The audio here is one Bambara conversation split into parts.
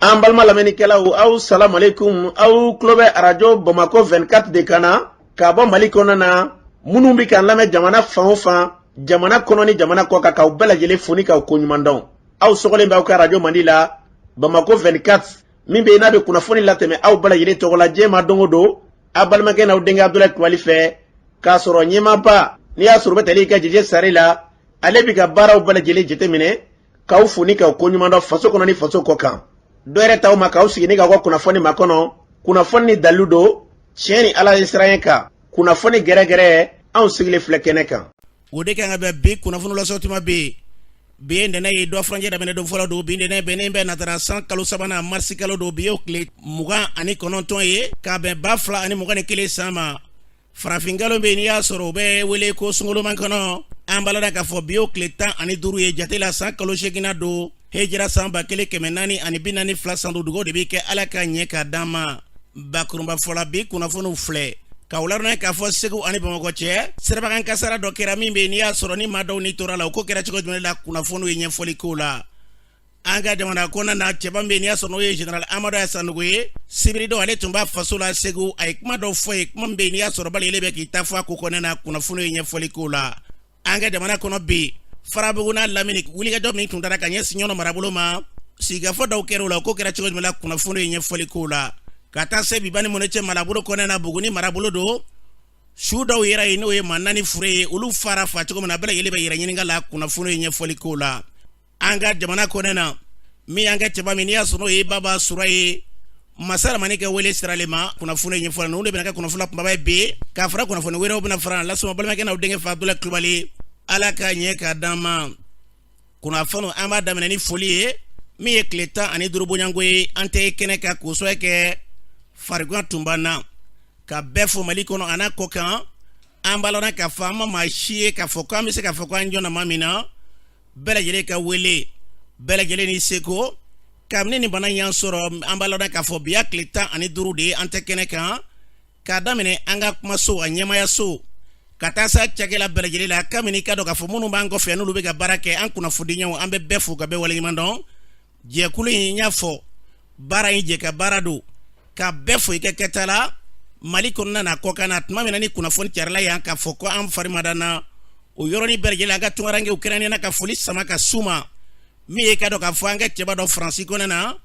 An balima lamɛnnikɛlaw, aw salamalekun. Aw tulo bɛ Arajo Bamakɔ 24 de kan na ka bɔ Mali kɔnɔna na. Minnu bɛ k'an lamɛn jamana fan o fan, jamana kɔnɔ ni jamana kɔ kan, k'aw bɛɛ lajɛlen fo ni k'aw koɲuman dɔn. Aw sɔgɔlen bɛ aw ka arajo mandi la, Bamakɔ 24, min bɛ yen n'a bɛ kunnafoni latɛmɛ aw bɛɛ lajɛlen tɔgɔ la diɲɛ ma don o don, aw balimakɛ n'aw denkɛ Abudulayi Kulubali fɛ, k'a sɔrɔ ɲɛmaaba n'i y'a sɔrɔ u bɛ tali kɛ Jeje Sare la, ale bɛ ka baaraw bɛɛ lajɛlen jateminɛ, k'aw fo ni k'aw koɲuman dɔn faso kɔnɔ ni faso kɔ kan. Dɔ yɛrɛ t'aw ma k'aw sigi ni k'aw ka kunnafoni makɔnɔ, kunnafoni ni dalilu don, tiɲɛ ni Ala ye siran kan, kunnafoni gɛrɛgɛrɛ, anw sigilen filɛ kɛnɛ kan. O de kan ka bɛn bi kunnafoni lasɔrɔ tuma bɛ yen. Bi ye ntɛnɛn ye, dɔ furancɛ daminɛ don fɔlɔ don. Bi ntɛnɛn bɛnnen bɛ natara san kalo sabanan, marisi kalo don. Bi ye tile 29 ye, k'a bɛn 2021 san ma. Farafinkalo bɛ yen, n'i y'a sɔrɔ u bɛ wele ko sunkaloman kɔnɔ. An b'a la k'a fɔ bi y'o tile 15 ye jate la, san kalo seeginna don, hejira san 1442 san don. Dugawu de bɛ kɛ Ala ka ɲɛ k'a d'an ma. Bakurunba fɔla, bi kunnafoniw filɛ ka ladɔnniya k'a fɔ Segu ani Bamakɔ cɛ, sirabakan kasara dɔ kɛra min bɛ yen n'i y'a sɔrɔ ni maa dɔw ni tora la. O ko kɛra cogo jumɛn la? Kunnafoniw ye ɲɛfɔli k'o la. An ka jamana kɔnɔna na, cɛba min bɛ n'i y'a sɔrɔ n'o ye général Amadu Aya Sanogo ye, sibiri dɔ ale tun b'a faso la Segu, a ye kuma dɔw fɔ ye, kuma min bɛ yen n'i y'a sɔrɔ bali bɛ k'i ta fɔ a ko kɔnɔna na. Kunnafoni ye ɲɛfɔli k'o la. An ka jamana kɔnɔ bi, Farabugu n'a lamini wulikajɔ min tun taara ka ɲɛsin Ɲɔnɔ marabolo ma, sigikafɔ dɔw kɛra o la. O ko kɛra cogo jumɛn la? Kunnafoni ye ɲɛfɔli k'o la. Ka taa se Bibani Mɔnɛ cɛ marabolo kɔnɔna na, Buguni marabolo don, su dɔw yɛrɛ ye, n'o ye maa naani fure ye, olu fara fa cogo min na, bɛɛ lajɛlen bɛ yɛrɛ ɲininka la. Kunnafoni ye ɲɛfɔli k'o la. An ka jamana kɔnɔna na, min y'an ka cɛba min n'i y'a sɔrɔ n'o ye Baba Sura ye, Masa Ramani ka wele siralen ma, kunnafoni ɲɛfɔli ninnu de bɛna kɛ kunnafoni kunbaba ye bi, k'a fara kunnafoni wɛrɛw bɛna fara lasuma. Balimakɛ n'aw denkɛ fa Abudulayi Kulubali, Ala ka ɲɛ k'a d'an ma. Kunnafoni, an b'a daminɛ ni foli ye. Min ye tile 15 bonyanko ye, an tɛ kɛnɛ kan k'o sɔrɔ kɛ farigan tun b'an na. Ka bɛɛ fo Mali kɔnɔ a n'a kɔ kan. An b'a lɔn k'a fɔ an ma maa si ye k'a fɔ k'an bɛ se k'a fɔ k'an jɔnna maa min na. Bɛɛ lajɛlen ka wele, bɛɛ lajɛlen ni seko. Kabini nin bana y'an sɔrɔ, an b'a lɔn k'a fɔ bi y'a tile 15 de ye an tɛ kɛnɛ kan, k'a daminɛ an ka kumaso a ɲɛmayaso ka taa sa cakɛla bɛɛ lajɛlen la. Kabini i ka dɔn k'a fɔ minnu b'an kɔfɛ, n'olu bɛ ka baara kɛ, an kunnafonidiɲɛw, an bɛ bɛɛ fo ka bɛɛ waleɲuman dɔn. Jɛkulu in, n y'a fɔ, baara in jɛ ka baara don, ka bɛɛ fo i ka kɛta la Mali kɔnɔna na, kɔkan na. Tuma min na ni kunnafoni carila yan k'a fɔ ko an fari ma da na, o yɔrɔnin bɛɛ lajɛlen, an ka tunkarankew kɛrɛnkɛrɛnnenya ka foli sama ka s'u ma. Min ye ka dɔn k'a fɔ an ka cɛba dɔ Faransi kɔnɔna na,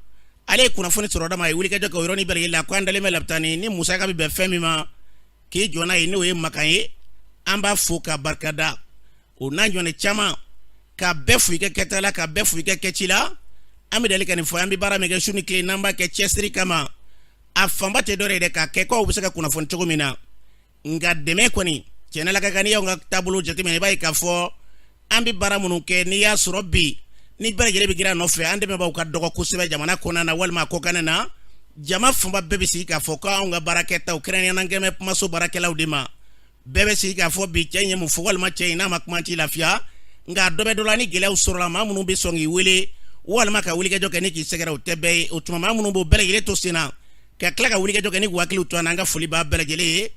ale ye kunnafoni sɔrɔ da ma, a ye wulikajɔ kɛ o yɔrɔnin bɛɛ lajɛlen la ko an dalen bɛ lapitani ni musaka bɛ bɛn fɛn min ma k'i jɔ n'a ye, n'o ye Makan ye. An b'a fo ka barika da, o n'a ɲɔgɔnna caman. Ka bɛɛ fo i ka kɛta la, ka bɛɛ fo i ka kɛci la. An bɛ deli ka nin fɔ, an bɛ baara min kɛ su ni tile, n'an b'a kɛ cɛsiri kama, a fanba tɛ dɔ yɛrɛ dɛ k'a kɛ k'aw bɛ se ka kunnafoni cogo min na. Nka dɛmɛ kɔni, tiɲɛ la ka kan, n'i y'anw ka taabolo jateminɛ, i b'a ye k'a fɔ an bɛ baara minnu kɛ, n'i y'a sɔrɔ bi ni bɛɛ lajɛlen bɛ girin a nɔfɛ, an dɛmɛbaaw ka dɔgɔ kosɛbɛ jamana kɔnɔna na walima kɔkan na. Jama fanba bɛɛ bɛ sigi k'a fɔ k'anw ka baarakɛtaw, kɛrɛnkɛrɛnnenya la an kɛmɛ kumaso baarakɛlaw de ma, bɛɛ bɛ sigi k'a fɔ bi cɛ in ye mun fɔ, walima cɛ in n'a ma kuma t'i lafiya. Nka dɔ bɛ dɔ la, ni gɛlɛyaw sɔrɔla, maa minnu bɛ sɔn k'i wele walima ka wulikajɔ kɛ ni k'i sɛgɛrɛ, o tɛ bɛɛ ye. O tuma, maa minnu b'o bɛɛ lajɛlen to sen na ka tila ka wulikajɔ kɛ ni k'u hakiliw to an na, an ka foli b'a bɛɛ lajɛlen ye.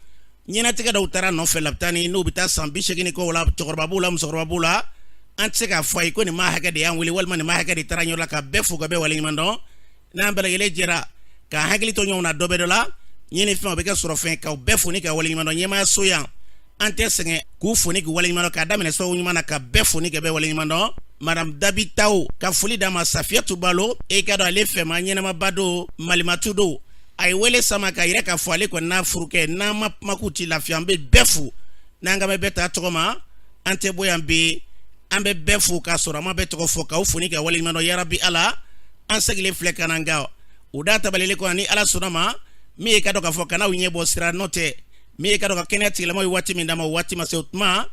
Ɲɛnatigɛ dɔw taara nɔfɛ lapitani, n'u bɛ taa san 80 ni kɔ la, cɛkɔrɔba b'u la, musokɔrɔba b'u la, an tɛ se k'a fɔ a ye ko nin maa hakɛ de y'an wele walima nin maa hakɛ de taara ɲɛyɔrɔ la. Ka bɛɛ fo ka bɛɛ waleɲuman dɔn. N'an bɛɛ lajɛlen jɛra k'an hakili to ɲɔgɔn na, dɔ bɛ dɔ la, ɲini fɛn o bɛ kɛ sɔrɔ fɛn. K'aw bɛɛ fo ni ka waleɲuman dɔn. Ɲɛmaayaso yan, an tɛ sɛgɛn k'u fo ni k'u waleɲuman dɔn, k'a daminɛ sababu ɲuman na, ka bɛɛ fo ni ka bɛɛ waleɲuman dɔn. Madame Dabi Taw, ka foli d'a ma. Safiyatu Balo, e ka dɔn ale fɛma ɲɛnamaba don, malimatu don, a ye wele sama k'a yira k'a fɔ ale kɔni n'a furukɛ, n'an ma kuma k'u ti lafiya. An bɛ bɛɛ fo n'an ka bɛɛ ta tɔgɔ ma. An tɛ bɔ yan bi, an bɛ bɛɛ fo k'a sɔrɔ an ma bɛɛ tɔgɔ fɔ, k'aw fo ni ka waleɲuman dɔn. Yarabi Ala, an segilen filɛ ka na, nka o da tabalilen kɔnɔ, ni Ala sɔnna ma, min ye ka dɔn k'a fɔ kan'aw ɲɛ bɔ sira nɔ tɛ, min ye ka dɔn ka kɛnɛya tigilamaw ye waati min d'a ma, o waati ma se. O tuma,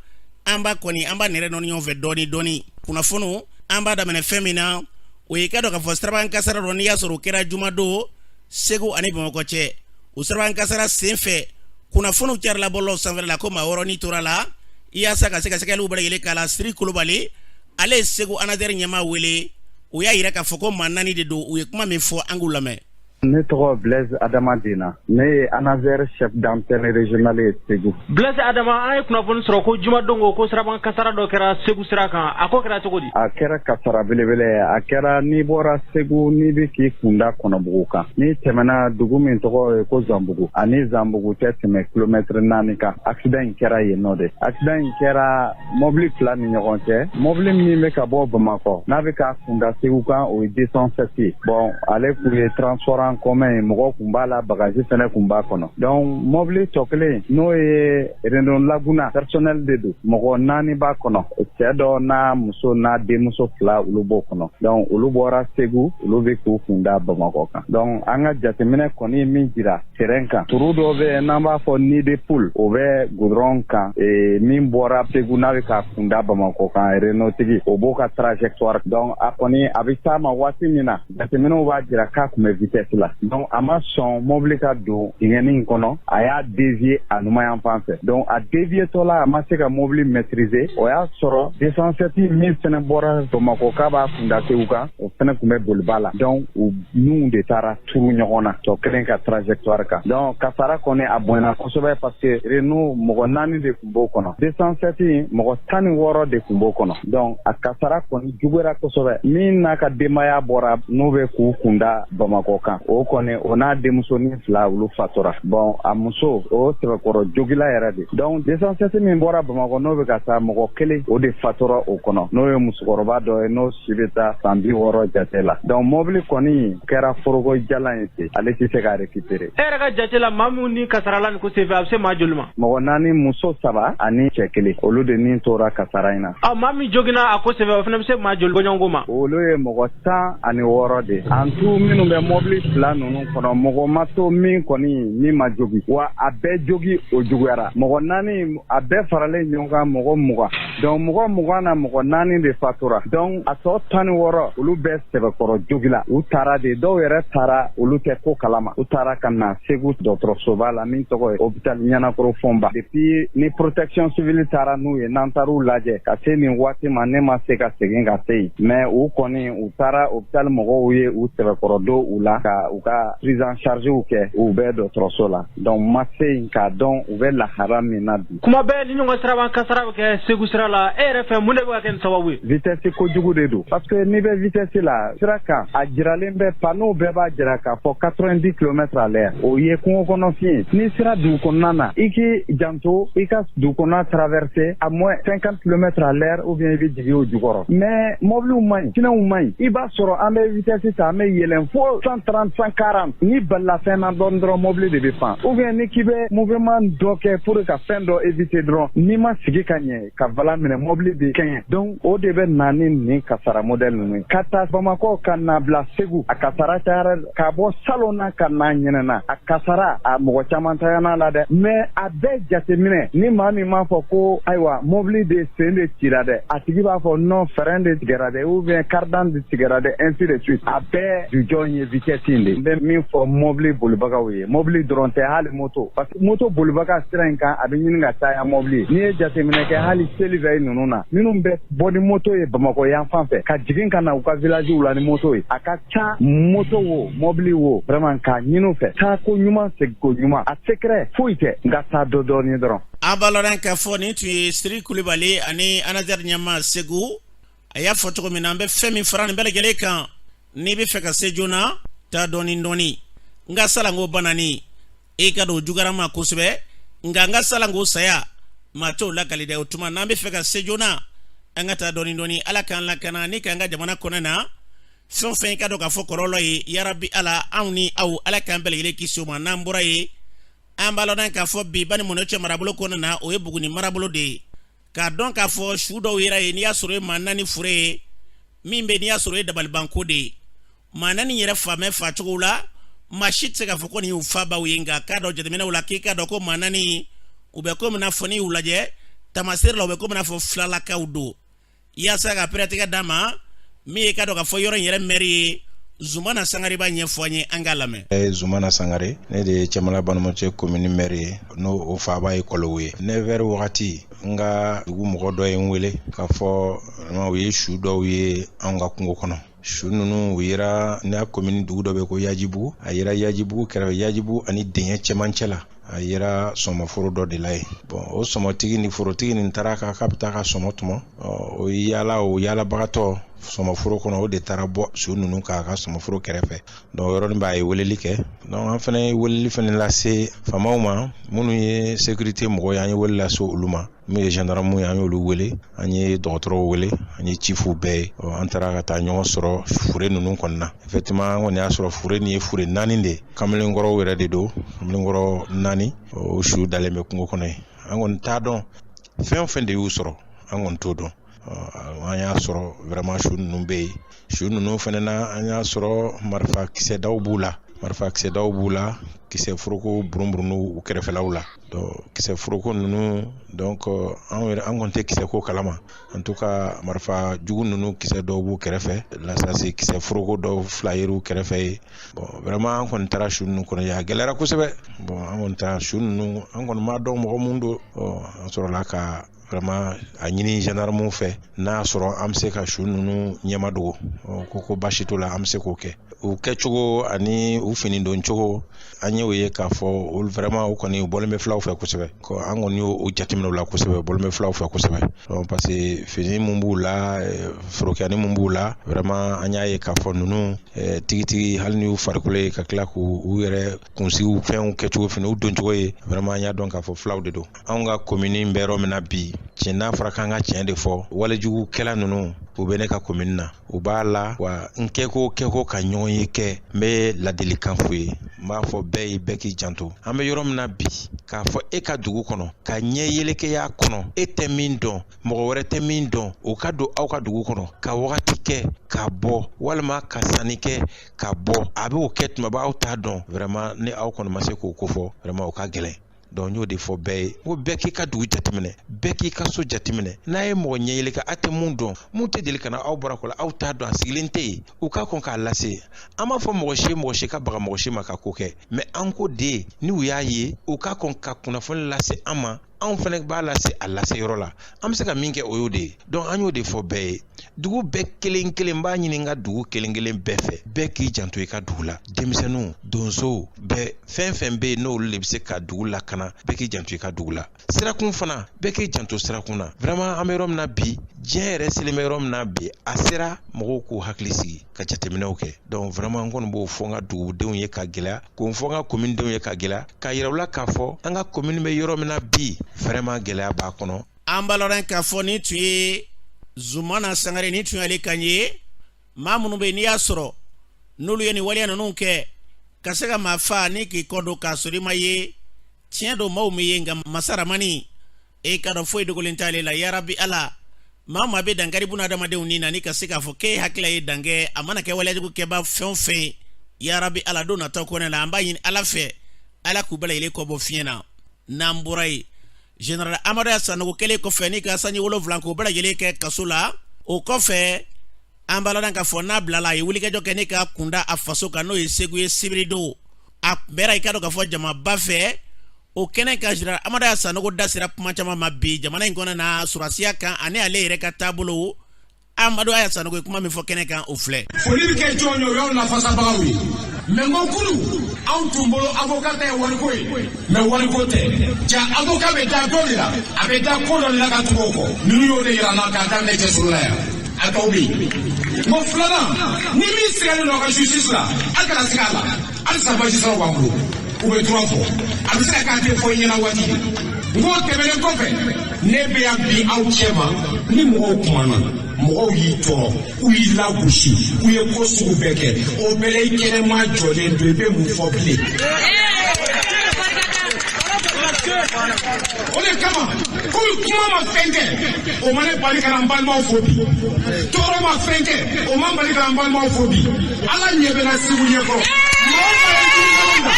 an b'a kɔni, an b'a nɛrɛ nɔni ɲɔgɔn fɛ dɔɔni dɔɔni. Kunnafoniw, an b'a daminɛ fɛn min na, o ye ka dɔn k'a fɔ sirabakan kasara dɔ, n'i y'a sɔrɔ o kɛra jumadon Segu ani Bamakɔ cɛ. O sirabakan kasara sen fɛ, kunnafoniw carila bɔlɔlɔw sanfɛla la ko maa wɔɔrɔ ni tora la. Yaasa ka sɛgɛsɛgɛliw bɛɛ lajɛlen k'a la, Siri Kulubali, ale ye Segu ANADER ɲɛmaa wele, o y'a yira k'a fɔ ko maa naani de don. U ye kuma min fɔ, an k'u lamɛn. Ne tɔgɔ Blaise Adama Dena, ne ye ANASER chef d'antenne régional ye Segu. Blaise Adama, an ye kunnafoni sɔrɔ ko jumadon ko siraban kasara dɔ kɛra Segu sira kan, a ko kɛra cogo di? A kɛra kasara belebele ye. A kɛra n'i bɔra Segu, n'i bɛ k'i kunda Kɔnɔbugu kan, n'i tɛmɛna dugu min tɔgɔ ye ko Zanbugu, ani Zanbugu tɛ tɛmɛ kilomɛtiri 4 kan. Accident in kɛra yen nɔ de. Accident in kɛra mɔbili 2 ni ɲɔgɔn cɛ. Mɔbili min bɛ ka bɔ Bamakɔ, n'a bɛ k'a kunda Segu kan, o ye 207 ye. Bon, ale kun ye transport en commun ye, mɔgɔ kun b'a la, bagage fɛnɛ kun b'a kɔnɔ. Donc mɔbili tɔ kelen, n'o ye Renault Laguna personnel de don, mɔgɔ 4 b'a kɔnɔ, cɛ dɔ n'a muso n'a denmuso 2, olu b'o kɔnɔ. Donc olu bɔra Segu, olu bɛ k'u kunda Bamakɔ kan. Donc an ka jateminɛ kɔni ye min jira terrain kan, turu dɔ bɛ yen n'an b'a fɔ nid de poule, o bɛ goudron kan. Min bɔra Segu n'a bɛ k'a kunda Bamakɔ kan, Renault tigi, o b'o ka trajectoire. Donc a kɔni a bɛ s'a ma waati min na, jateminɛw b'a jira k'a tun bɛ vitesse la. Donc a ma sɔn mobili ka don dingɛnin in kɔnɔ, a y'a dévier a numan fan fɛ. Donc a dévier tɔ la, a ma se ka mobili maîtriser. O y'a sɔrɔ 207 min fɛnɛ bɔra Bamakɔ k'a b'a kunda Segu kan, o fɛnɛ tun bɛ boliba la. Donc u n'u de taara turu ɲɔgɔn na tɔ kelen ka trajectoire kan. Donc kasara kɔni a bonyana kosɛbɛ, parce que Renault mɔgɔ 4 de tun b'o kɔnɔ, 207 mɔgɔ 16 de tun b'o kɔnɔ. Donc a kasara kɔni juguyara kosɛbɛ. Min n'a ka denbaya bɔra n'u bɛ k'u kunda Bamakɔ kan, o kɔni o n'a denmusonin 2, olu fatura. Bon, a muso o sɛbɛkɔrɔ jogila yɛrɛ de. Donc 207 min bɔra Bamakɔ n'o bɛ ka taa, mɔgɔ kelen o de fatura o kɔnɔ, n'o ye musokɔrɔba dɔ ye, n'o si bɛ taa san 60 jate la. Donc mobili kɔni kɛra foroko jalan ye ten, ale tɛ se ka récupérer. E yɛrɛ ka jate la, maa minnu ni kasara la nin ko senfɛ, a bɛ se maa joli ma? Mɔgɔ 4, muso 3 ani cɛ 1, olu de ni tora kasara in na. Ɔ, maa min joginna a ko senfɛ, o fana bɛ se maa joli bɔɲɔgɔnko ma? Olu ye mɔgɔ 16 de. En tout, minnu bɛ mobili 2 ninnu kɔnɔ, mɔgɔ ma to min kɔni min ma jogi, wa a bɛɛ jogi o juguyara. Mɔgɔ 4, a bɛɛ faralen ɲɔgɔn kan, mɔgɔ 20. Donc mɔgɔ 20 na, mɔgɔ 4 de fatura. Donc a tɔ 16, olu bɛɛ sɛbɛkɔrɔ jogila. U taara de, dɔw yɛrɛ taara, olu tɛ ko kalama, u taara ka na Segu dɔgɔtɔrɔsoba la min tɔgɔ ye hôpital Ɲanakɔrɔ Fɔnba. Depuis ni protection civile taara n'u ye, n'an taar'u lajɛ ka se nin waati ma, ne ma se ka segin ka se yen, mais u kɔni u taara hôpital, mɔgɔw ye u sɛbɛkɔrɔ don u la ka u ka prise en charge kɛ, u bɛ dɔgɔtɔrɔso la. Donc ma se yen k'a dɔn u bɛ lahara min na bi. Kuma bɛɛ ni ɲɔgɔn siraban kasara bɛ kɛ Segu sira la, e yɛrɛ fɛ, mun de bɛ ka kɛ nin sababu ye? Vitesse kojugu de don, parce que n'i bɛ vitesse la sira kan, a jiralen bɛ, panneau bɛɛ b'a jira k'a fɔ 90 km à l'heure, o ye kungo kɔnɔ fiɲɛ. N'i sera dugu kɔnɔna na, i k'i janto i ka dugu kɔnɔna traverser à moins 50 km à l'heure, ou bien i bɛ jigin o jukɔrɔ. Mais mobiliw man ɲi, pinɛw man ɲi, i b'a sɔrɔ an bɛ vitesse ta, an bɛ yɛlɛn fo 130, 140. Ni balila fɛn na dɔɔni dɔrɔn, mobili de bɛ pan, ou bien ni k'i bɛ mouvement dɔ kɛ pour ka fɛn dɔ éviter dɔrɔn, n'i ma sigi ka ɲɛ ka volant minɛ, mobili bɛ kɛɲɛ. Donc o de bɛ na ni nin kasara modèle ninnu ye. Ka taa Bamakɔ ka na bila Segu, a kasara cayara. Ka bɔ salon na ka na ɲinɛna, a kasara a mɔgɔ caman tayana la dɛ. Mais a bɛɛ jateminɛ, ni maa min m'a fɔ ko ayiwa mobili de sen de cira dɛ, a tigi b'a fɔ non, frein de tigɛra dɛ, ou bien cardan de tigɛra dɛ, ainsi de suite. A bɛɛ jujɔn ye vitesse in de. N bɛ min fɔ mobili bolibagaw ye, mobili dɔrɔn tɛ, hali moto, parce que moto bolibaga sira in kan, a bɛ ɲini ka caya mobili ye. N'i ye jateminɛ kɛ, hali seli veille ninnu na, minnu bɛ bɔ ni moto ye Bamakɔ yan fan fɛ ka jigin ka na u ka village la ni moto ye, a ka ca. Moto wo, mobili wo, vraiment k'a ɲini u fɛ, taa ko ɲuman, segin ko ɲuman, a secret foyi tɛ nka taa dɔ dɔɔni dɔrɔn. An b'a lɔn k'a fɔ nin tun ye Siri Kulibali ani ANASER ɲɛmaa Segu. A y'a fɔ cogo min na, an bɛ fɛn min fara nin bɛɛ lajɛlen kan, n'i bɛ fɛ ka se joona, taa dɔɔni dɔɔni. N ka salanko banani, e ka don juguyara ma kosɛbɛ, nka n ka salanko saya, maa t'o lakali dɛ. O tuma n'an bɛ fɛ ka se joona, an ka taa dɔɔni dɔɔni. Ala k'an lakana ni k'an ka jamana kɔnɔ na fɛn o fɛn i ka dɔn k'a fɔ kɔlɔlɔ ye, yarabi Ala, anw ni aw, Ala k'an bɛɛ lajɛlen kisi o ma. N'an bɔra yen, an b'a lɔn k'a fɔ bi Bani Mɔnɔ cɛ marabolo kɔnɔna na, o ye Buguni marabolo de ye, k'a dɔn k'a fɔ su dɔw yera yen. N'i y'a sɔrɔ ye maa 4 fure ye min bɛ, n'i y'a sɔrɔ ye dabalibanko de ye. Maa 4 yɛrɛ faamɛ facogo la, maa si tɛ se k'a fɔ ko nin y'u fa baw ye, nka k'a dɔn jateminɛw la k'i k'a dɔn ko maa 4, u bɛ komi n'a fɔ n'i y'u lajɛ tamaseere la, u bɛ komi n'a fɔ filalakaw don. Yaasa ka pɛrɛtigɛ d'a ma, min ye k'a dɔn k'a fɔ yɔrɔ in yɛrɛ mɛri ye, Zumana Sangare b'a ɲɛfɔ an ye, an k'a lamɛn. Ne ye Zumana Sangare, ne de ye Cɛmala Banimɔcɛ commune maire ye, n'o o faaba ye Kɔlɔwo ye. 9 heures wagati, n ka dugu mɔgɔ dɔ ye n wele k'a fɔ u ye su dɔw ye anw ka kungo kɔnɔ. Su ninnu u yera n'a komini dugu dɔ bɛ ko Yajibugu, a yera Yajibugu kɛrɛfɛ, Yajibugu ani Deɲɛ cɛmancɛ la. A yera sɔmɔforo dɔ de la yen. Bon, o sɔmɔtigi ni forotigi nin taara k'a bɛ taa ka sɔmɔ tɔmɔ. O yaala o yaalabagatɔ sɔmɔforo kɔnɔ, o de taara bɔ su ninnu k'a ka sɔmɔforo kɛrɛfɛ. Donc o yɔrɔnin bɛɛ a ye weleli kɛ. Donc an fana ye weleli fana lase faamaw ma, minnu ye sécurité mɔgɔw ye, an ye wele lase olu ma. Min ye gendarme ye, an y'olu wele, an ye dɔgɔtɔrɔw wele, an ye cifuw bɛɛ ye. An taara ka taa ɲɔgɔn sɔrɔ fure ninnu kɔnɔna. Effectivement, an kɔni y'a sɔrɔ fure nin ye fure 4 de ye, kamalenkɔrɔw yɛrɛ de don, kamalenkɔrɔ 4, o su dalen bɛ kungo kɔnɔ yen. An kɔni t'a dɔn fɛn o fɛn de y'u sɔrɔ, an kɔni t'o dɔn. An y'a sɔrɔ vraiment su ninnu bɛ yen. Su ninnu fana na, an y'a sɔrɔ marifa kisɛdaw b'u la, marifa kisɛdaw b'u la, kisɛ foroko burunburunw u kɛrɛfɛlaw la. Donc kisɛ foroko ninnu, donc an yɛrɛ an kɔni tɛ kisɛ ko kalama. En tout cas, marifa jugu ninnu kisɛ dɔw b'u kɛrɛfɛ, lasasi kisɛ foroko dɔw 2 yer'u kɛrɛfɛ ye. Bon, vraiment an kɔni taara su ninnu kɔnɔ yen, a gɛlɛyara kosɛbɛ. Bon, an kɔni taara su ninnu, an kɔni m'a dɔn mɔgɔ mun don. An sɔrɔla ka vraiment a ɲini gendarmew fɛ, n'a y'a sɔrɔ an bɛ se ka su ninnu ɲɛma dogo. Ko baasi t'o la, an bɛ se k'o kɛ. U kɛcogo ani u fini don cogo, an y'o ye k'a fɔ olu vraiment u kɔni u bɔlen bɛ filaw fɛ kosɛbɛ. An kɔni y'o jateminɛ u la kosɛbɛ, u bɔlen bɛ filaw fɛ kosɛbɛ. Parce que fini mun b'u la, forokiyani mun b'u la, vraiment an y'a ye k'a fɔ ninnu tigitigi, hali n'u farikolo ye ka tila k'u yɛrɛ kunsigiw fɛnw kɛcogo, finiw doncogo ye, vraiment an y'a dɔn k'a fɔ filaw de don. Anw ka komini bɛ yɔrɔ min na bi, tiɲɛ n'a fɔra k'an ka tiɲɛ de fɔ, walejugukɛla ninnu u bɛ ne ka komini na, u b'a la wa. N kɛko kɛko ka ɲɔgɔn ye kɛ, n bɛ ladilikan f'u ye, n b'a fɔ bɛɛ ye, bɛɛ k'i janto. An bɛ yɔrɔ min na bi, k'a fɔ e ka dugu kɔnɔ ka ɲɛ yelekɛya kɔnɔ, e tɛ min dɔn, mɔgɔ wɛrɛ tɛ min dɔn, o ka don aw ka dugu kɔnɔ ka wagati kɛ ka bɔ, walima ka sanni kɛ ka bɔ, a b'o kɛ tuma bɛɛ, aw t'a dɔn. Vraiment ni aw kɔni ma se k'o ko fɔ, vraiment o ka gɛlɛn. Donc n y'o de fɔ bɛɛ ye, n ko bɛɛ k'i ka dugu jateminɛ, bɛɛ k'i ka so jateminɛ. N'a ye mɔgɔ ɲɛyɛlɛ kɛ, a tɛ mun dɔn, mun tɛ deli ka na aw bɔra ko la, aw t'a dɔn, a sigilen tɛ yen, u k'a kɔn k'a lase. An b'a fɔ mɔgɔ si mɔgɔ si ka baga mɔgɔ si ma ka ko kɛ, mais an ko de n'u y'a ye, u k'a kɔn ka kunnafoni lase an ma, anw fana b'a lase a lase yɔrɔ la. An bɛ se ka min kɛ, o y'o de ye. Donc an y'o de fɔ bɛɛ ye. Dugu bɛɛ kelen kelen, b'a ɲini n ka dugu kelen kelen bɛɛ fɛ, bɛɛ k'i janto i ka dugu la. Denmisɛnninw, donsow, bɛɛ, fɛn fɛn bɛ yen n'olu de bɛ se ka dugu lakana, bɛɛ k'i janto i ka dugu la. Sirakun fana, bɛɛ k'i janto sirakun na. Vraiment an bɛ yɔrɔ min na bi, diɲɛ yɛrɛ selen bɛ yɔrɔ min na bi, a sera mɔgɔw k'u hakili sigi ka jateminɛw kɛ. Donc vraiment n kɔni b'o fɔ n ka dugudenw ye ka gɛlɛya, k'o fɔ n ka commune denw ye ka gɛlɛya, k'a yira u la k'a fɔ an ka commune bɛ yɔrɔ min na bi, vraiment gɛlɛya b'a kɔnɔ. An b'a lɔn k'a fɔ nin tun ye Zumana Sangare, nin tun y'ale kan ye. Maa minnu bɛ yen n'i y'a sɔrɔ n'olu ye nin waleya ninnu kɛ ka se ka maa fa ni k'i kɔ don k'a sɔrɔ i ma ye, tiɲɛ don, maaw ma ye, nka masaramani e ka dɔn foyi dogolen t'ale la. Yarabi Ala, maa maa bɛ dankari buna adamadenw ni na ni ka se k'a fɔ k'e hakili ye dankɛ, a mana kɛ waleyajugu kɛba fɛn o fɛn ye, yarabi Ala, don nataw kɔnɔ la, an b'a ɲini Ala fɛ, Ala k'u bɛɛ lajɛlen kɔ bɔ fiɲɛ na. N'an bɔra yen, général Amadu Sanogo kɛlen kɔfɛ ni ka sanji 7 k'o bɛɛ lajɛlen kɛ kaso la, o kɔfɛ an b'a ladɔn k'a fɔ n'a bilala, a ye wulikajɔ kɛ ne ka kunda a faso kan, n'o ye Segu ye. Sibiridon a kunbɛra, i ka dɔn k'a fɔ jamaba fɛ o kɛnɛ kan. Général Amadu Sanogo da sera kuma caman ma bi jamana in kɔnɔ na, sɔrɔdasiya kan ani ale yɛrɛ ka taabolo. Amadu Aya Sanogo ye kuma min fɔ kɛnɛ kan, o filɛ. Foli bɛ kɛ jɔn ye? O y'anw lafasabagaw ye. Mais n ko kunu anw tun bolo avocat ta ye wariko ye, mais wariko tɛ. Ja avocat bɛ da dɔ de la, a bɛ da ko dɔ de la ka tugu o kɔ. Ninnu y'o de yira n na k'a daminɛ cɛsoro la yan, a tɔw bɛ yen. N ko filanan, ni min sigalen don a ka justice la, a kana siga a la. Halisa magistrat b'an bolo, u bɛ droit fɔ, a bɛ se ka k'a tɛ fɔ i ɲɛna waati. N k'o tɛmɛnen kɔfɛ, ne bɛ yan bi aw cɛ ma. Ni mɔgɔw kumana, mɔgɔw y'i tɔɔrɔ, u y'i lagosi, u ye ko sugu bɛɛ kɛ, o bɛɛ la i kɛnɛma jɔlen don, i bɛ mun fɔ bilen? O de kama, komi kuma ma fɛn kɛ, o ma ne bali ka na n balimaw fo bi. Tɔɔrɔ ma fɛn kɛ, o ma n bali ka na n balimaw fo bi. Ala ɲɛ bɛ na Segu ɲɛkɔrɔ. Maa o maa ye juguman da,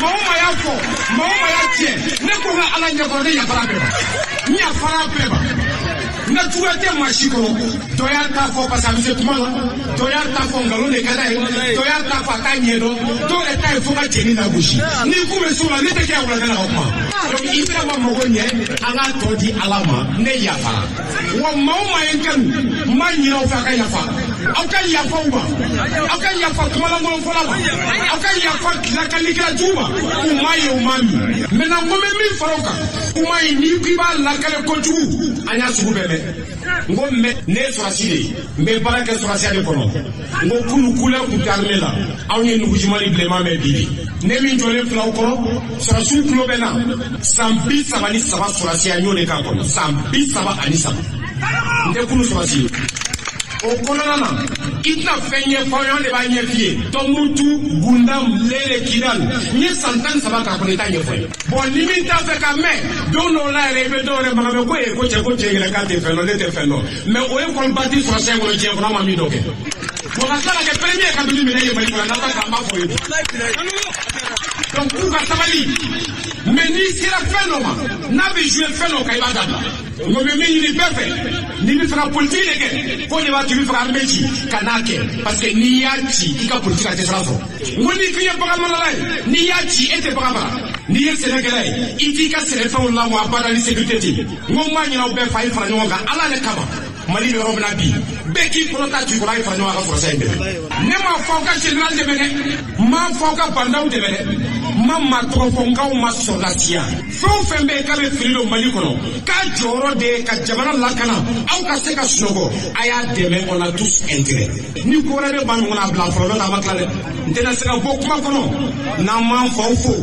maa o maa y'a fɔ, maa o maa y'a tiɲɛ, ne ko n ka Ala ɲɛkɔrɔ, ne yafara bɛɛ ma, n yafara bɛɛ ma. N ka juguya tɛ maa si kɔrɔ. Dɔ y'a ta fɔ parce que a bɛ se kuma la, dɔ y'a ta fɔ nkalon de ka d'a ye, dɔ y'a ta fɔ a t'a ɲɛdɔn, dɔw yɛrɛ ta ye fo ka cɛnin lagosi. Ni k'u bɛ s'o la, ne tɛ kɛ wulada la ka kuma. Donc i bɛna ma mago ɲɛ, an k'a tɔ di Ala ma. Ne yafara wa. Maa o maa ye n kanu, n b'a ɲini aw fɛ a ka yafa. Aw ka yafa u ma, aw ka yafa kumalankolon fɔla ma, aw ka yafa lakalikɛla jugu ma. U m'a ye, u m'a min. Maintenant, n ko n bɛ min fara o kan, kuma in, n'i ko i b'a lakale kojugu, an y'a sugu bɛɛ mɛn. N ko mais ne ye sɔrɔsi de ye, n bɛ baara kɛ sɔrɔsiya de kɔnɔ. N ko kunu couleur tun tɛ armée la, anw ye nugujima ni bilenman mɛn bi de. Ne min jɔlen filɛ aw kɔrɔ, sɔrɔsiw tulo bɛ n na. San 33 sɔrɔsiya, n y'o de k'a kɔnɔ, san 33. N tɛ kunu sɔrɔsi ye. O kɔnɔna na, i tɛna fɛn ɲɛfɔ an ye, an de b'a ɲɛf'i ye. Tɔnbukutu, Gundam, Lere, Kidal, n ye san 13 k'a kɔnɔ, i t'a ɲɛfɔ n ye. Bon, ni min t'a fɛ ka mɛn, don dɔw la yɛrɛ, i bɛ dɔw yɛrɛ mankan mɛn ko ee, ko cɛ, ko cɛ yɛrɛ k'a tɛ fɛn dɔn, ne tɛ fɛn dɔn. Mais o ye kɔni ba ti sɔrɔsiya kɔnɔ diɲɛ kɔnɔ, an ma min dɔ kɛ. Bon, ka tila ka kɛ premier ka dumuni minɛ ye Mali kɔnɔ, n'an ta k'an b'a fɔ ye. Donc k'u ka sabali, mais n'i sera fɛn dɔ ma, n'a bɛ jouer fɛn dɔ kan, i b'a dabila. N ko n bɛ min ɲini bɛɛ fɛ, n'i bɛ fɛ ka politique de kɛ, ko de b'a to i bɛ fɛ ka armée ci, ka n'a kɛ, parce que n'i y'a ci, i ka politique a tɛ sira sɔrɔ. N ko n'i tun ye bagan marala ye, n'i y'a ci, e tɛ bagan mara. N'i ye sɛnɛkɛla ye, i t'i ka sɛnɛfɛnw lamɔ abada ni sécurité tɛ yen. N ko n b'a ɲini aw bɛɛ fɛ, a ye fara ɲɔgɔn kan Ala yɛrɛ kama. Mali bɛ yɔrɔ min na bi, bɛɛ k'i kɔnɔ ta t'i kɔrɔ, a ye fara ɲɔgɔn kan ka sɔrɔsiya in dɛmɛ. Ne m'a fɔ aw ka général dɛmɛ dɛ, n m'a fɔ aw ka Bah N'Daw dɛmɛ dɛ, n ma maa tɔgɔ fɔ n k'aw ma sɔrɔdasiya. Fɛn o fɛn bɛ yen k'a bɛ fili don Mali kɔnɔ, k'a jɔyɔrɔ de ye ka jamana lakana, aw ka se ka sunɔgɔ, a y'a dɛmɛ, on a tous intérêt. Ni ko wɛrɛ bɛ maa min kɔnɔ, a bila fɔlɔ, n'o tɛ a ma tila dɛ. N tɛna se ka bɔ kuma kɔnɔ n'an m'an faw fo,